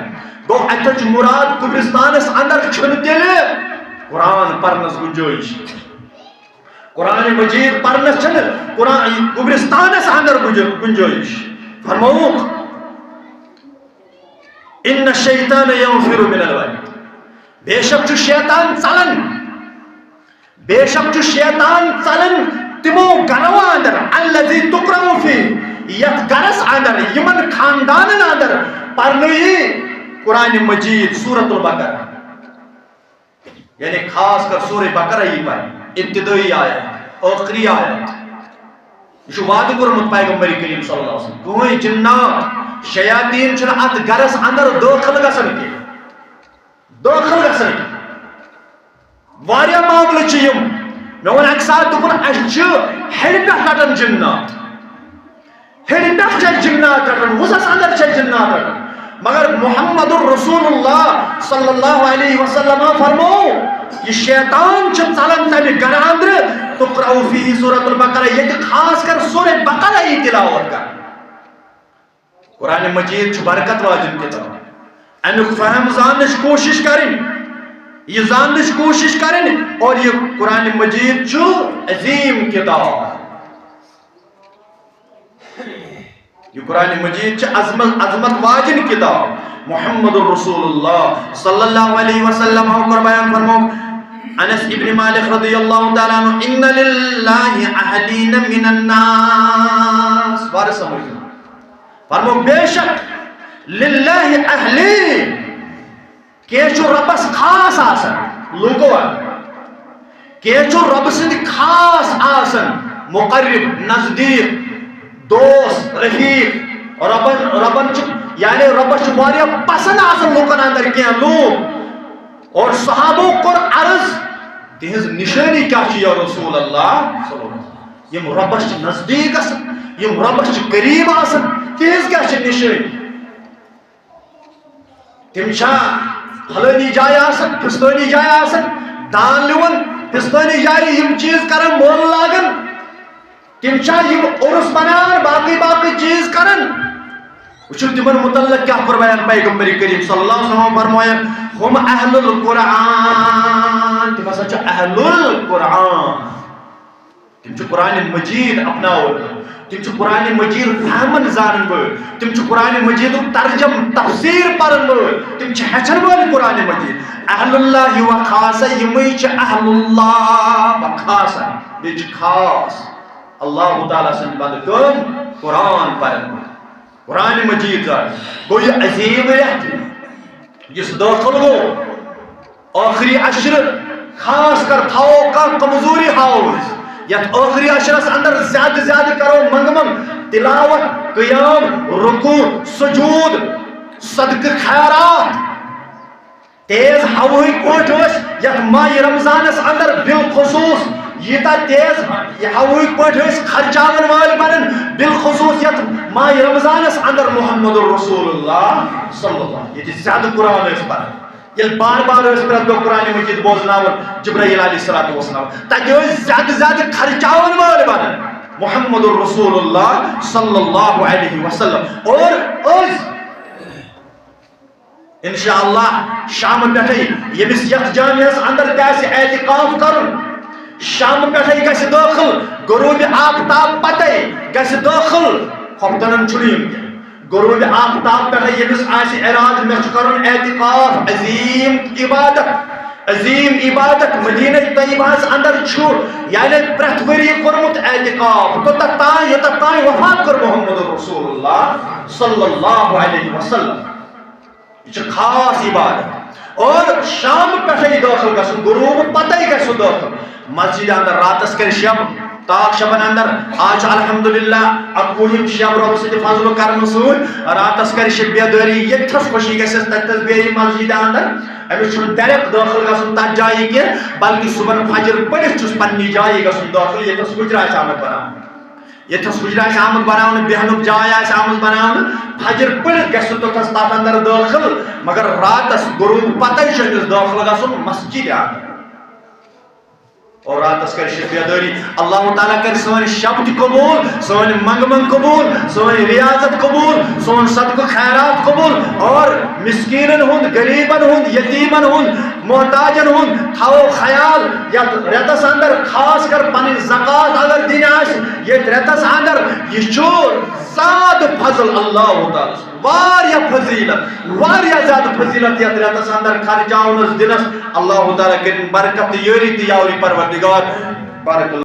گوٚو، اتٮ۪تھ چھُ مراد، قبرستانس اندر چھُنہٕ تیٚلہِ قرآن پرنس گنجٲیش۔ قرآن مجید پرنس چھنہٕ قرآن، قبرستانس اندر گنج-، گنجٲیش۔ فرمووُکھ، ان الشیطان ینفر من البیت، بے شک چھُ شیطان ژلان، بے شک چھُ شیطان ژلان تِمو گرو اندر، الذی تقرأ فیہ، یتھ گرس اندر، یمن خاندانن اندر پرنہٕ یی قرآن مجید، سورۃ البقرہ۔ یعنی خاص کر سورہ بقرہ یی پرنہٕ، ابتدٲیی آیت، ٲخری آیت۔ یہِ چھُ وعدٕ کوٚرمُت پیغمبر کریم صلی اللہ علیہ وسلم۔ کٕہٕنۍ جنات، شیاطیٖن چھِنہٕ اتھ گرس اندر دٲخل گژھان کینٛہہ۔ دٲخل گژھان۔ واریاہ معاملہٕ چھِ یِم۔ مےٚ ووٚن اَکہِ ساتہٕ، دوٚپُن، اَسہِ چھِ ہیٚرِ پٮ۪ٹھ رَٹان جِنات۔ ہیٚرِ پٮ۪ٹھ چھِ اَسہِ جِنات رَٹان، وُزَس اَندَر چھِ اَسہِ جِنات رَٹان۔ مگر محمد رسول اللہ صلی اللہ علیہ وسلم فرموو، یہِ شیطان چھُ ژَلان تَمہِ گَرٕ اَندرٕ، تقرأ فیہ سورۃ البقرہ، ییٚتہِ خاص کر سورہ بقرہ یی تلاوت کرنہٕ۔ قرآن مجید چھُ برکت واجن کتاب۔ امیُک فہم زاننٕچ کوٗشِش کرٕنۍ، یہِ زاننٕچ کوٗشِش کرٕنۍ، اور یہِ قرآن مجید چھُ عظیٖم کتاب۔ یہِ قرآن مجید چھِ عظمت، عظمت واجن کتاب۔ محمد رسول اللہ صلی اللہ علیہ وسلم کوٚر بیان، فرموو انس ابن مالک رضی اللہ تعالیٰ عنہ، ان للہ اہلین من الناس۔ وارٕ سمجھ۔ فرمو، بے شک للہ اہلی، کینٛہہ چھُ رۄبس خاص آسان، لوٗکو اندر۔ کینٛہہ چھُ رۄبہٕ سٕنٛدِ خاص آسان، مقرب، نزدیٖک، دوست، رفیق۔ رۄبن، رۄبن چھُ، یعنی رۄبس چھُ واریاہ پسند آسان لوٗکن اندر کینٛہہ لوٗکھ۔ اور صحابو کوٚر عرض، تِہنٛز نشٲنی کیٛاہ چھِ یا رسول اللہ؟ یِم رۄبس چھِ نزدیٖک گژھان، یِم رۄبس چھِ قریب آسان، تِہنٛز کیٛاہ چھِ نشٲنی؟ تِم چھا پھلٲنی جایہِ آسان، پھستٲنی جایہِ آسان، دان لِوان، پھستٲنی جایہِ یِم چیٖز کران، مٲلہٕ لاگان؟ تِم چھا یِم عرس مناوان، باقٕے باقٕے چیٖز کران؟ وٕچھِو تِمن متعلق کیٛاہ فرمایان پیغمبر کریم صلی اللہ علیہ وسلم، فرمایان، "ہم اہل القرآن"، تِم ہسا چھِ اہل القرآن۔ تِم چھِ قرآن مجید اپناوان وٲلۍ۔ تِم چھِ قرآن مجید فہمن زانن وٲلۍ۔ تِم چھِ قرآن مجیدُک ترجم تفسیر پرن وٲلۍ۔ تِم چھِ ہیٚچھن وٲلۍ قرآن مجید۔ اہل اللہ و خاصہ، یِمے چھِ اہل اللہ و خاصہ۔ بیٚیہِ چھِ خاص اللہ تعالیٰ سٕنٛدۍ بندٕ کٲم قرآن پرن وٲلۍ۔ قرآن مجید زانن۔ گوٚو یہِ عظیٖم رٮ۪تھ یُس دٲخل گوٚو، ٲخری عشرٕ، خاص کر تھاوو کانٛہہ کمزوری ہاوو أسۍ۔ یتھ ٲخری عشرس اندر زیادٕ زیادٕ کرو منٛگہٕ منٛگ، تلاوت، قیام، رکوع، سجود، صدقہٕ، خیرات۔ تیز ہوہٕکۍ پٲٹھۍ ٲسۍ یتھ ماہِ رمضانس اندر بالخصوص ییٖتیٛاہ تیز ہوہٕکۍ پٲٹھۍ ٲسۍ خرچاون وٲلۍ بنان، بالخصوص یتھ ماہِ رمضانس اندر محمد رسول اللہ صلی اللہ، ییٚتہِ زیادٕ قرآن ٲسۍ پران۔ ییٚلہِ بار بار ٲسۍ پرٛٮ۪تھ دۄہ قرآن مجید بوزناوان جبرائیل علیہ الصلوۃ والسلام، تتہِ ٲسۍ زیادٕ زیادٕ خرچاون وٲلۍ بنان محمد رسول اللہ صلی اللہ علیہ وسلم۔ اور أسۍ، انشاءاللہ، شام پٮ۪ٹھے ییٚمِس یتھ جامعس اندر تہِ آسہِ اعتکاف کرُن، شام پٮ۪ٹھے گژھِ دٲخل، غروب آفتاب پتے گژھِ دٲخل، خۄفتنن چھُنہٕ یُن کینٛہہ۔ غروب آفتاب پٮ۪ٹھے ییٚمِس آسہِ ارادٕ، مےٚ چھُ کرُن اعتکاف، عظیٖم عبادت، عظیٖم عبادت۔ مدینہ طیبہس اندر چھُ، یعنی، پرٛٮ۪تھ ؤری کوٚرمُت اعتکاف، توٚتتھ تام، یوٚتتھ تام وفات کوٚر محمد رسول اللہ صلی اللہ علیہ وسلم۔ یہِ چھِ خاص عبادت۔ اور شام پٮ۪ٹھے دٲخل گژھُن، غروب پتے گژھِ سُہ دٲخل۔ مسجد اندر راتس کرِ شب، تاک شبن اندر۔ آز چھُ الحمدللہ اکوُہِم شب رۄبہٕ سٕنٛدِ فضل و کرمہٕ سۭتۍ۔ راتس کرِ شب بیدٲری، ییٚتھس خوشی گژھٮ۪س تتھس بیٚہہِ مسجد اندر۔ أمِس چھُنہٕ direct دٲخل گژھُن تتھ جایہِ کینٛہہ، بلکہِ صبحن فجر پٔرِتھ چھُس پننہِ جایہِ گژھُن دٲخل، ییٚتھس حجرٕ آسہِ آمُت بناونہٕ۔ ییٚتھس حجرٕ آسہِ آمُت بناونہٕ، بیٚہنُک جاے آسہِ آمٕژ بناونہٕ، فجر پٔرِتھ گژھِ سُہ توٚتھس تتھ اندر دٲخل، مگر راتس غروب پتے چھُ أمِس دٲخل گژھُن مسجد اندر۔ اور راتس کرِ شب بیدٲری۔ اللہ تعالیٰ کرِ سٲنۍ شب تہِ قبول، سٲنۍ منگہٕ منگہٕ قبول، سٲنۍ ریاضت قبول، سون صدقہٕ خیرات قبول، اور مسکیٖنن ہُنٛد، غریٖبن ہُنٛد، یتیٖمن ہُنٛد، محتاجن ہُنٛد تھاوو خیال یتھ رٮ۪تس اندر، خاص کر پنٕنۍ زکوٰۃ اگر دِنۍ آسہِ یتھ رٮ۪تس اندر۔ یہِ چھُ زیادٕ فضل اللہ تعالیٰ سُنٛد، واریاہ فضیلت، واریاہ زیادٕ فضیلت یتھ رٮ۪تس اندر خرچاونس دِنس۔ اللہ تعالیٰ کٔرِن برکت تہٕ یٲری تہٕ یاوری پروردگار۔ بارک اللہ۔